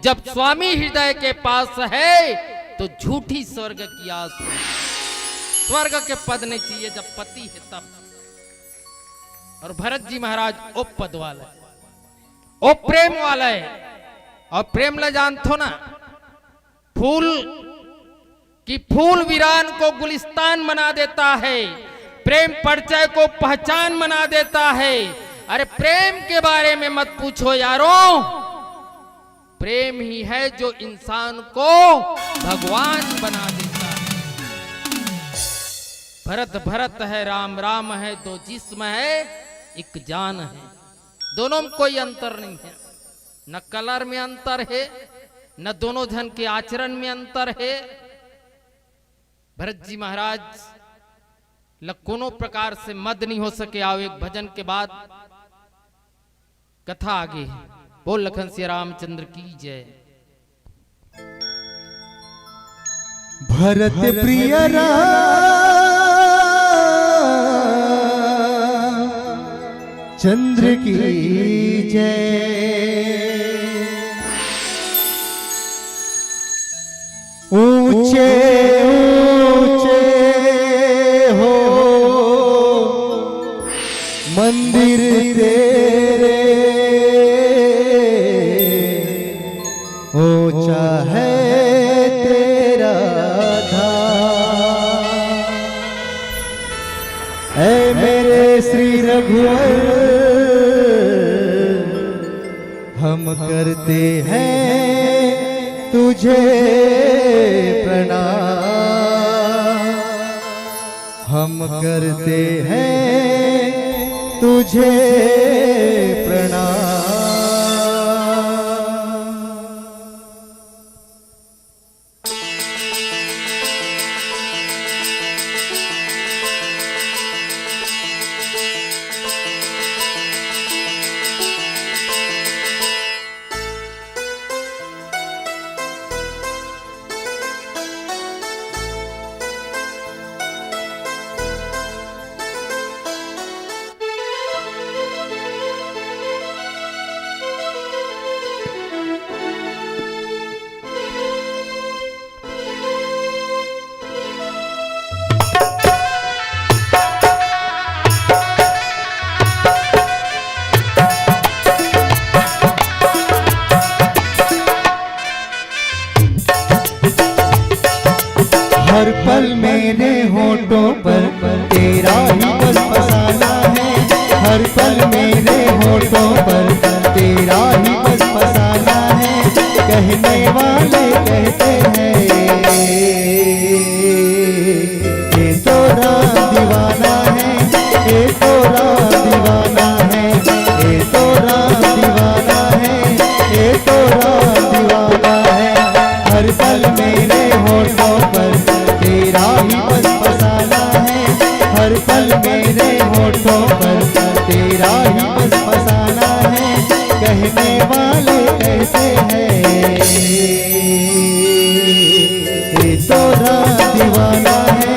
जब स्वामी हृदय के पास है तो झूठी स्वर्ग की आस है। स्वर्ग के पद नहीं चाहिए जब पति है तब। और भरत जी महाराज ओ पद वाला है, ओ प्रेम वाला है। और प्रेम ला जानथो ना, फूल कि फूल वीरान को गुलिस्तान बना देता है, प्रेम परिचय को पहचान बना देता है। अरे प्रेम के बारे में मत पूछो यारों, प्रेम ही है जो इंसान को भगवान बना देता है। भरत भरत है, राम राम है, दो जिस्म है, एक जान है। दोनों में कोई अंतर नहीं है, न कलर में अंतर है, न दोनों झन के आचरण में अंतर है। भरत जी महाराज ल कोनो प्रकार से मद नहीं हो सके। आओ एक भजन के बाद कथा आगे। बोल लखन सिया रामचंद्र की जय। भरत प्रिय राम चंद्र की जय। ऊंचे ऊंचे हो मंदिर तेरे, ऊंचा है तेरा धाम। ऐ मेरे श्री रघुवर, हम करते हैं तुझे प्रणाम, हम करते हैं तुझे प्रणाम। हर पल मेरे होठों पर तेरा ही बस फसाना है, हर पल मेरे होठों पर तेरा ही बस फसाना है। कहने वाले कहते हैं, ये तो राम दीवाना है, ये तो राम दीवाना है, ये तो राम दीवाना है, ये तो राम दीवाना है। हर पल मेरे होठों पर तेरा ही बस फसाना है, हर पल मेरे होठों पर तेरा ही बस फसाना है। कहने वाले कहते हैं, ये तो राम दीवाना है,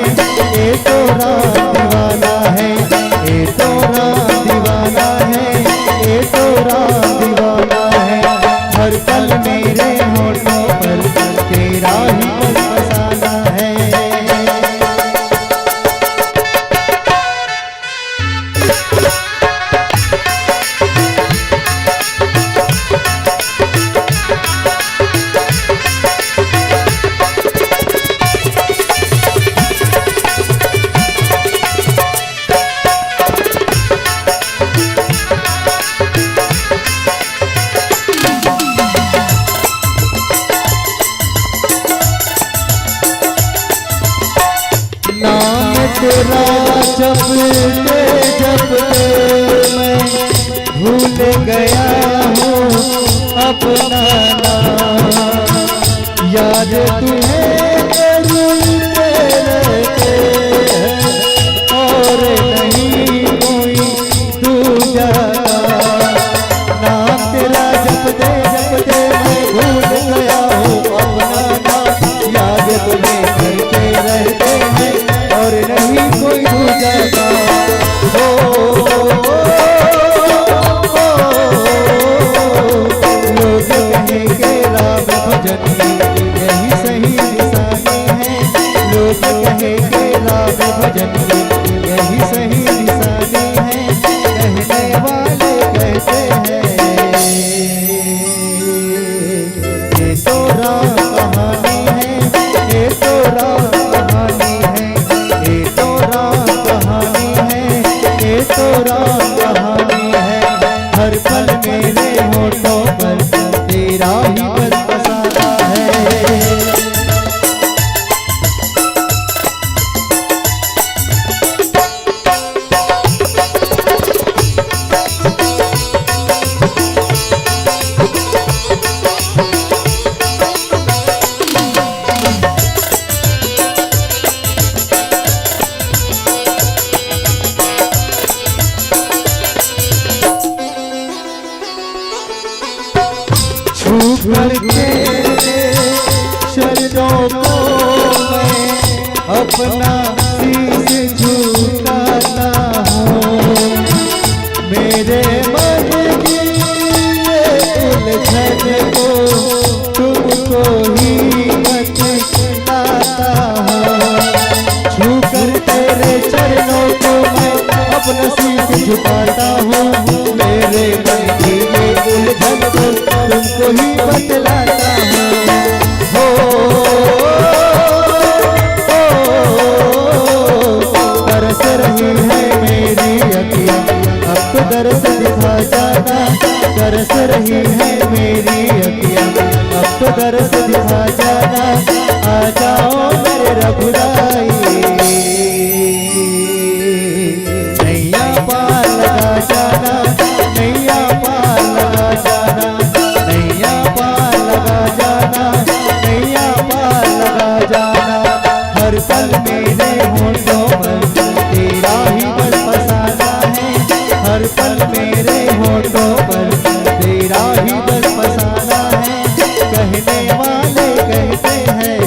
ये तो राम दीवाना है, ये तो राम दीवाना है, ये तो राम दीवाना है। हर पल मेरे होठों पर तेरा ही बस फसाना है। नाम तेरा जपते जपते मैं भूल गया हूँ, अपना नाम। याद तुम्हें जरूर रहते हैं और नहीं कोई दूजा। नाम तेरा जपते जपते मैं भूल गया हूँ अपना नाम। याद तुम्हें करते रहते हैं और नहीं कोई दूजा। ओ, ओ, ओ, ओ, लोग कहेंगे राम भजन यही सही निशानी है। लोग कहेंगे राम भजन यही सही निशानी है। कहने वाले कहते हैं, ये तो राम कहानी है, ये तो राम कहानी है, ये तो राम कहानी है, ये तो राम कहानी है। हर पल मेरे होठों पर तेरा ही बस फसाना है। छू करके चरणों को मैं अपना शीश झुकाता हूँ। मेरे मन की ये उलझन को तुमको ही बतलाता हूँ। छू कर तेरे चरणों को मैं अपना शीश झुकाता हूँ। मेरे मन की ये उलझन को तुमको ही बतलाता हूँ। हो, हो, तरस रही है मेरी अखियाँ, अब तो दर्द दिखा जाना। तरस रही है मेरी अखियाँ, अब तो दर्द दिखा जाना। आ जाओ मेरे रघुराई, नैया पार लगा जाना, नैया पार लगा जाना, नैया पार लगा जाना, नैया पार लगा जाना। हर पल मेरे होठों पर तेरा ही बस फसाना है, हर पल मेरे होठों पर तेरा ही बस फसाना है। कहने वाले कहते हैं,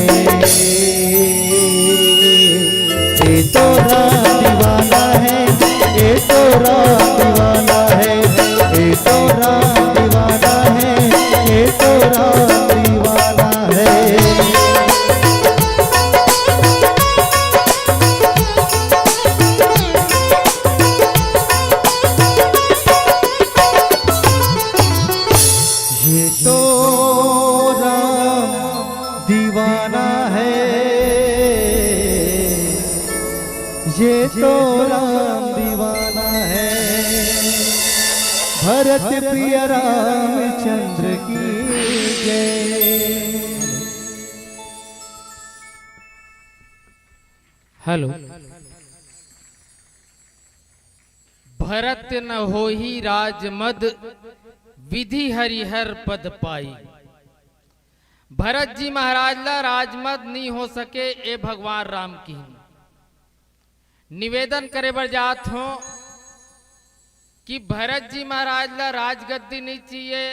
ये तो राम दीवाना है, ये तो राम दीवाना है, ये तो राम दीवाना है, ये तो राम दीवाना है। ये तो राम दीवाना है, ये तो राम दीवाना है। भरत प्रिय रामचंद्र की जय। हेलो। भरत न होही राजमद, विधि हरिहर पद पाई। भरत जी महाराज ला राजमद नी हो सके, ए भगवान राम किहिन। निवेदन करे बर जात हों कि भरत जी महाराज ला राजगद्दी नी चाहिए,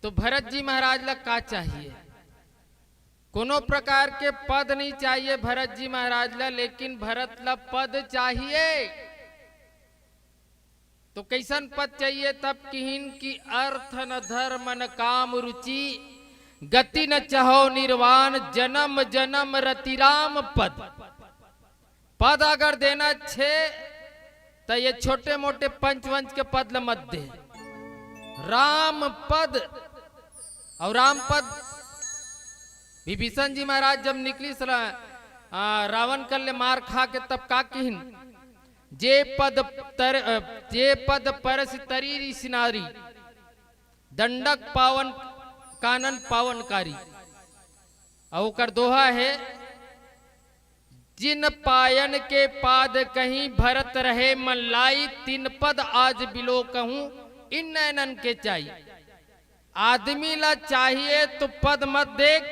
तो भरत जी महाराज ला का चाहिए? कोनो प्रकार के पद नहीं चाहिए भरत जी महाराज ला, लेकिन भरत ला पद चाहिए। तो कैसन पद चाहिए? तब किहिन कि अर्थ न धर्म न काम रुचि, गति न चाहो निर्वाण, जन्म जन्म रति राम पद। पद अगर देना छे, त ये छोटे मोटे पंच वंच के पद ल मत दे। राम पद। और राम पद, विभीषण जी महाराज जब निकलिस रा-, आ, रावण कर ले मार खा के, तब का किहिन? जे पद तर-, अ, जे पद परसि तरी ऋषि नारी, दंडक पावन कानन पावनकारी। अउ ओकर दोहा हे, जिन पायन के पाद कहीं भरत रहे मन लाई, तिन पद आज बिलोकहूँ इन नैनन के चाई। आदमी ला चाहिए तो पद मत देख,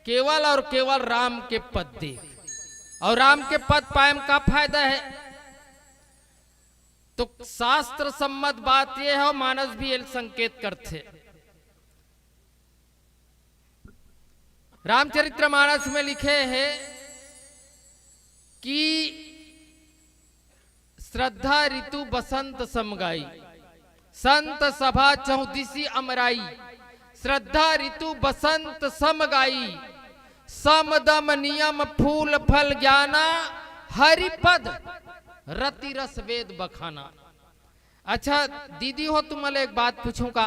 केवल और केवल राम के पद देख। और राम के पद पाए म का फायदा है? तो शास्त्र सम्मत बात ये है, और मानस भी एल संकेत करथे। रामचरित्र मानस में लिखे हे कि श्रद्धा ऋतु बसंत सम गाई, संत सभा चहुदिसी अमराई। श्रद्धा ऋतु बसंत सम गाई, सम दम नियम फूल फल ज्ञाना, हरिपद रति रस वेद बखाना। अच्छा दीदी हो, तुमन ला एक बात पूछूं का?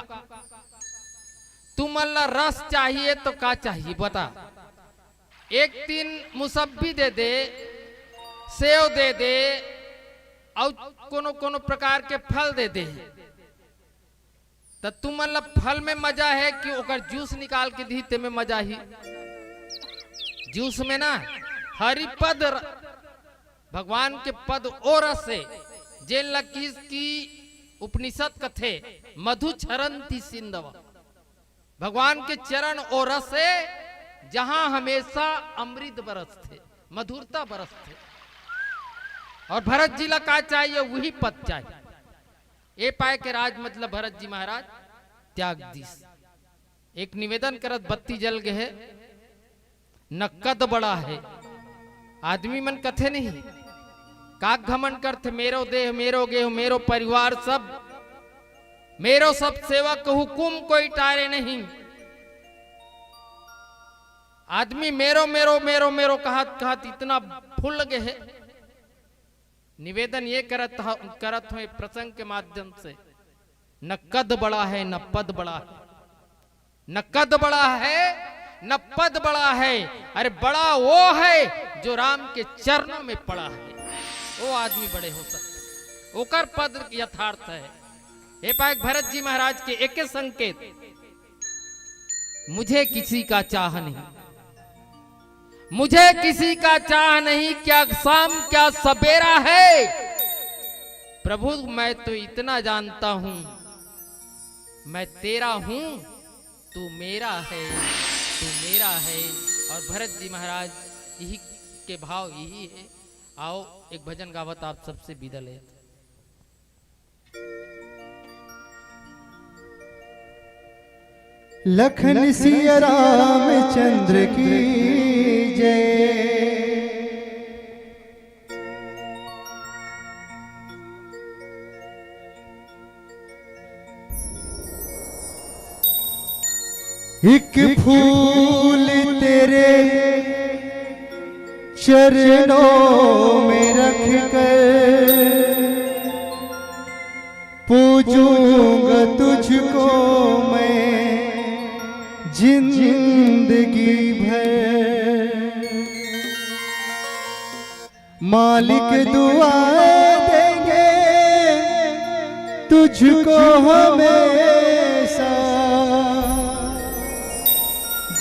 तुमन ला रस चाहिए तो का चाहिए बता? एक दिन मुसब्बी दे दे, सेव दे दे, अउ कोनो कोनो प्रकार के फल दे दे, त तुमन ला फल में मजा है कि ओकर जूस निकाल के दी, ते में मजा ही? जूस में ना, हरिपद र-, भगवान के पद ओ रस है, जेन ला किस की उपनिषद कथे, मधु क्षरंती सिंधव। भगवान के चरण ओ रस है, जहां हमेशा अमृत बरसथे, मधुरता बरसथे। और भरत जी ला का चाहिए? वही पद चाहिए। ए पाए के राज मतलब भरत जी महाराज त्याग दिस। एक निवेदन करत, बत्ती जल गए है, नक्कद बड़ा है। आदमी मन कथे नहीं, का घमंड करथे, मेरो देह, मेरो गेह, मेरो परिवार सब, मेरो सब सेवक, हुकुम कोई टारे नहीं। आदमी मेरो, मेरो, मेरो, मेरो कहत, कहत इतना फूल गए है। निवेदन ये करत ह-, करत हूँ एक प्रसंग के माध्यम से, न कद बड़ा है, न पद बड़ा है, न कद बड़ा है, न पद बड़ा है। अरे, बड़ा वो है जो राम के चरणों में पड़ा है, वो आदमी बड़े हो सकते, ओकर पद यथार्थ है। हे पाए भरत जी महाराज के एक संकेत, मुझे किसी का चाह नहीं, मुझे किसी का चाह नहीं, क्या शाम क्या सवेरा है। प्रभु, मैं तो इतना जानता हूं, मैं तेरा हूं, तू मेरा है, तू मेरा है। और भरत जी महाराज, यही के भाव यही है। आओ, एक भजन गावत आप सबसे विदा ले। लखन सिया रामचंद्र की जय। एक फूल तेरे चरणों में रख कर पूजूंगा तुझको मैं जिंदगी भर। मालिक दुआएं देंगे तुझको हमेशा,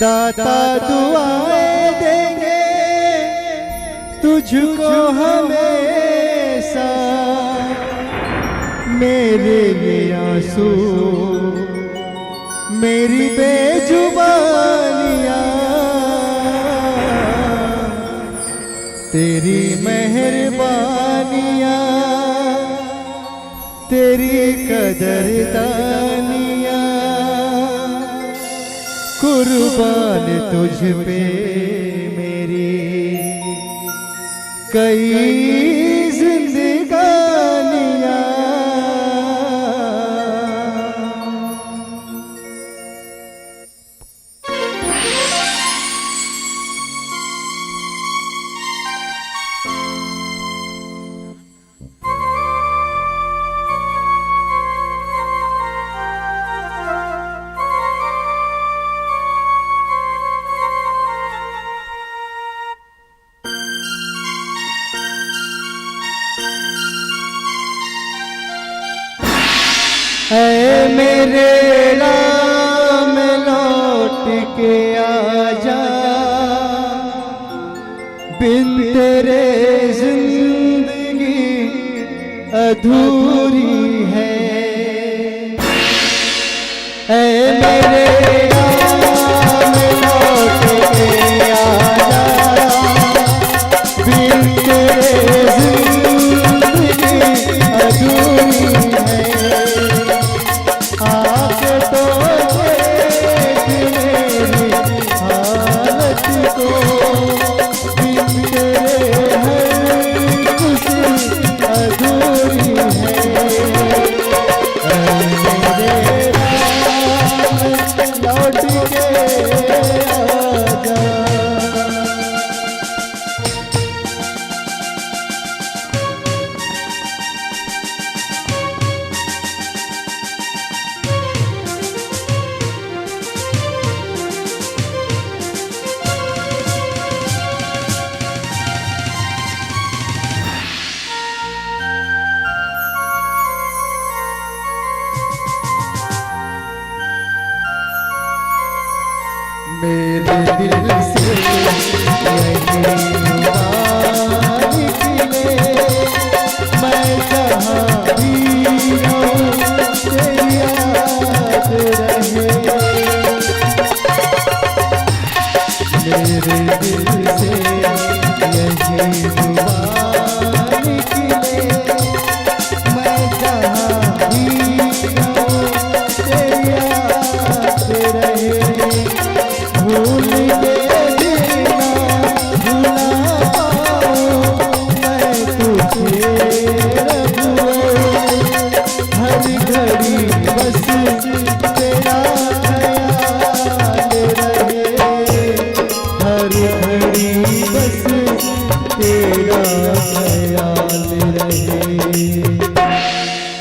दाता दुआएं देंगे तुझको हमेशा। मेरे ये आंसू, मेरी बेजुबानियां, तेरी मेहरबानियां, तेरी कदरदानियां, कुर्बान तुझ पे मेरी कई जिंदगानियां। ऐ मेरे राम, लौट के आजा, बिन तेरे जिंदगी अधूरी है। ऐ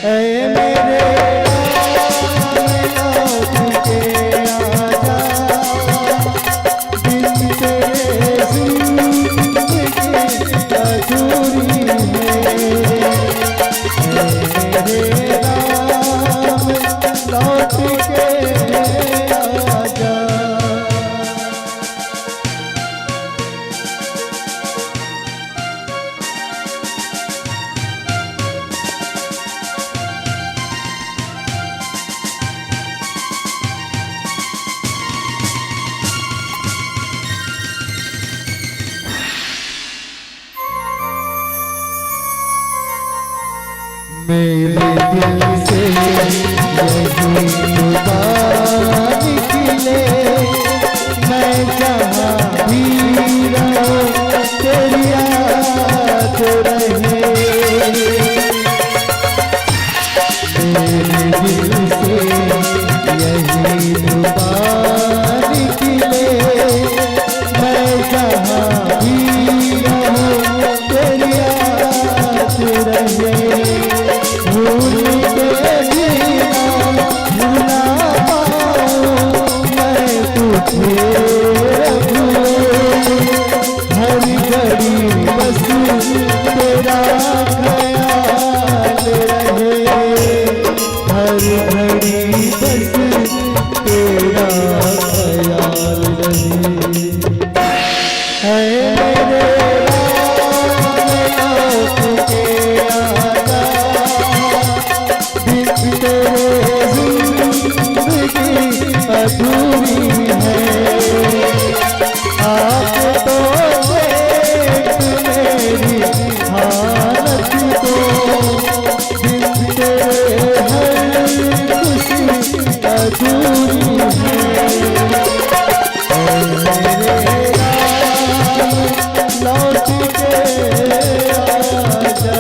ऐ मेरे राम, लौट के आजा, बिन तेरे जिंदगी अधूरी है। ऐ मेरे राम, लौट के आजा। मेरे दिल से यही दुआ निकले, मैं जहाँ भी रहूँ, तेरी याद रहे। मेरे दिल से यही दुआ निकले, मैं जहाँ भी रहूँ, तेरी याद रहे। भूल के भी ना भुला पाऊँ मैं तुझे, रब। हर घड़ी बस तेरा ख्याल रहे, हर घड़ी बस तेरा ख्याल रहे। ऐ मेरे राम, लौट के आजा, बिन तेरे जिंदगी अधूरी है। आप तो देख मेरी हालत को, बिन तेरे हर खुशी अधूरी है। ऐ मेरे राम, लौट के आजा।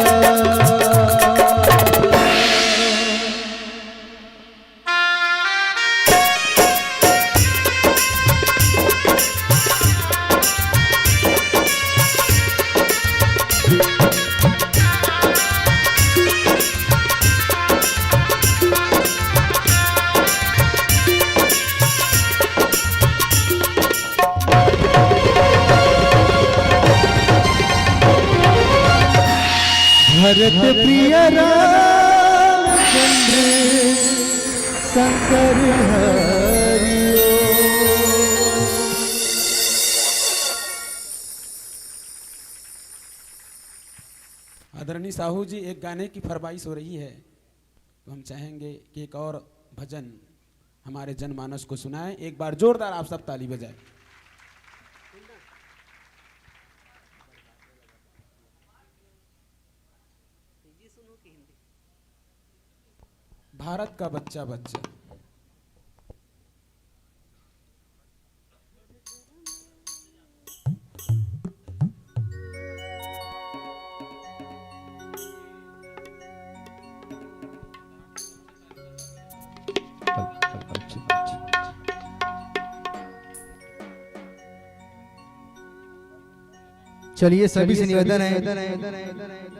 भरत प्रिय रामचंद्र शंकर हरि ओम। आदरणीय साहू जी, एक गाने की फरमाइश हो रही है, तो हम चाहेंगे कि एक और भजन हमारे जनमानस को सुनाएं। एक बार जोरदार आप सब ताली बजाएं। भारत का बच्चा बच्चा। चलिए, सभी से निवेदन है,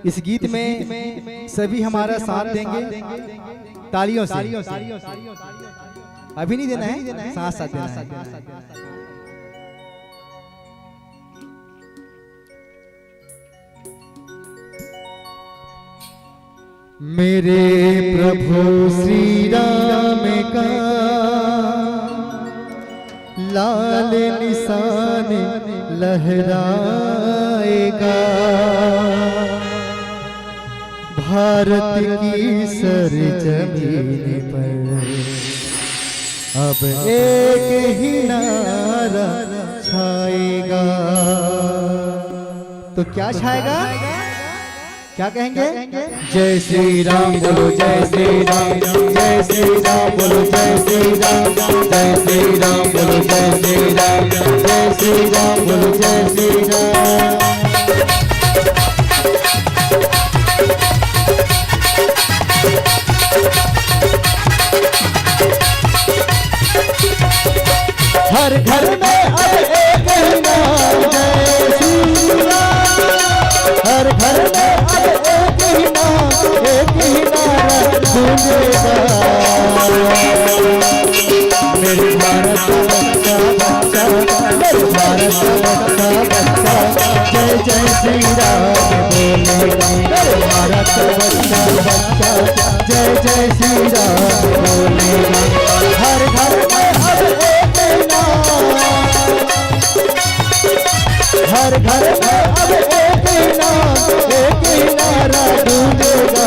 इस गीत में सभी हमारा साथ देंगे तालियों से। अभी नहीं देना है, साथ साथ देना है। मेरे प्रभु श्री राम का लाल निशान लहराएगा, भारत की सरजमीन पर अब एक ही नारा छाएगा। तो क्या छाएगा? क्या कहेंगे? जय श्री राम बोलो, जय श्री राम, जय श्री राम बोलो, जय श्री राम, जय श्री राम बोलो, जय श्री राम, जय श्री राम बोलो, जय श्री राम। हर घर में अब एक ही नारा, जय श्री राम। हर घर में अब एक ही मेरे भारत का बच्चा, बच्चा, मेरे भारत का बच्चा, बच्चा, जय जय श्री राम बोलेगा। मेरे भारत का बच्चा, बच्चा, जय जय श्री राम बोलेगा। हर घर में अब एक नाम, हर घर में अब एक ही नाम, एक ही नारा गूंजेगा।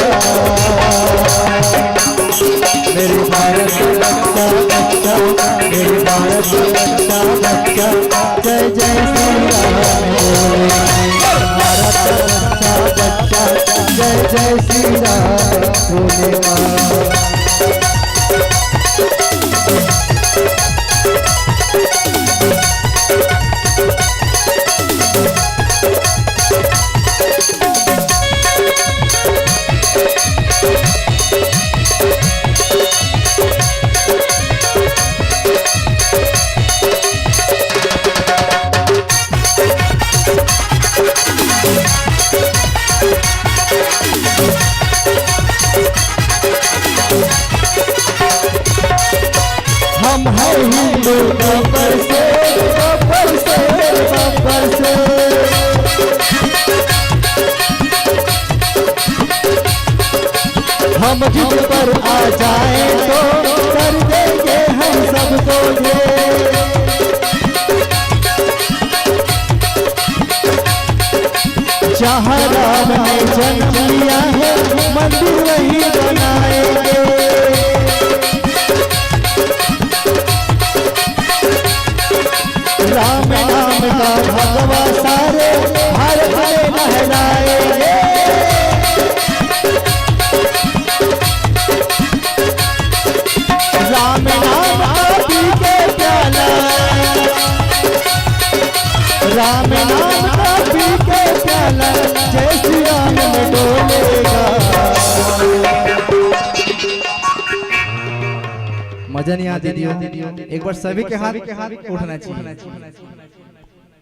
मेरे भारत का बच्चा, बच्चा, मेरे भारत का बच्चा, बच्चा, जय जय श्री राम। भारत का बच्चा, बच्चा, जय जय श्री राम बोलेगा। हम हैं हिंदू गब्बर से, गब्बर से, गब्बर से। हम जिद पर आ जाए तो कर देंगे हम सबको ढेर। जहाँ राम ने जन्म लिया है, मंदिर वहीं बनाएंगे। राम नाम का भगवा सारे भारत में लहराएंगे। राम नाम का पी के प्याला, राम नाम का पी के प्याला, जय श्री राम में डोलेगा। मजा नहीं आती? एक बार सभी के हाथ उठना चाहिए।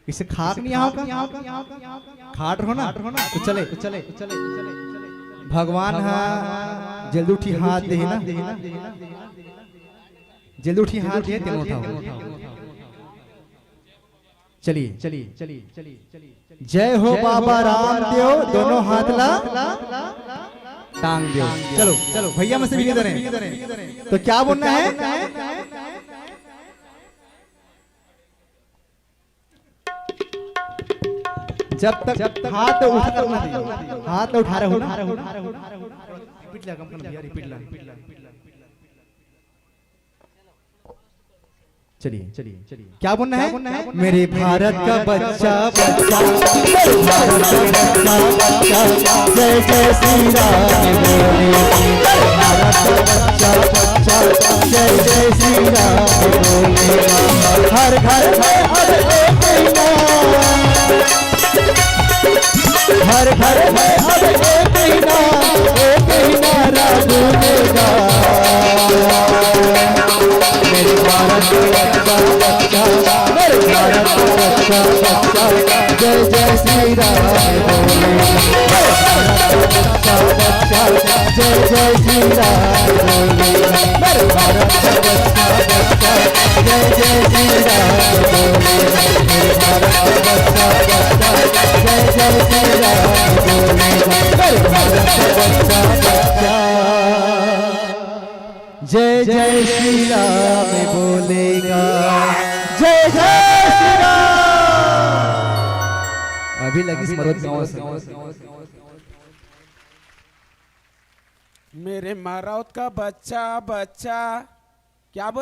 इसे खाट नहीं आओ का? खाट रहो ना? तो चले, तो चले, तो चले। भगवान हा जल्दी उठी हाथ दे ना, जल्दी उठी हाथ दे, तेन उठाओ। चलिए, चलिए, चलिए, चलिए। जय हो बाबा रामदेव, दोनों हाथ ला टांग दो। चलो, चलो, भैया में से भी नहीं दे रहे। तो क्या बोलना है? जब तक, जब तक हाथ उठा करना नहीं, हाथ उठा रहे हो ना? रिपीट ला, कम करना भैया, रिपीट ला। चलिए, चलिए, चलिए। क्या बोलना है? मेरे भारत का बच्चा, बच्चा, मेरे भारत का बच्चा, बच्चा, जय जय श्री राम बोले। मेरे भारत का बच्चा, बच्चा, जय जय श्री राम बोले। हर घर में अब एक ही नाम, हर घर में अब एक ही नाम, एक ही नारा गूंजेगा। मेरे भारत का बच्चा, बच्चा, मेरे भारत का बच्चा, बच्चा, जय जय श्री राम बोले। मेरे भारत का बच्चा, बच्चा, जय जय श्री राम बोले। मेरे भारत का बच्चा, बच्चा, जय जय श्री राम बोले। मेरे भारत का बच्चा, बच्चा, जय जय श्री राम बोले। मेरे भारत का बच्चा, बच्चा, जय जय श्री राम बोलेगा। जय जय श्री राम। अभी लगी मरोत गांव से। मेरे मरोत का बच्चा, बच्चा, क्या बोल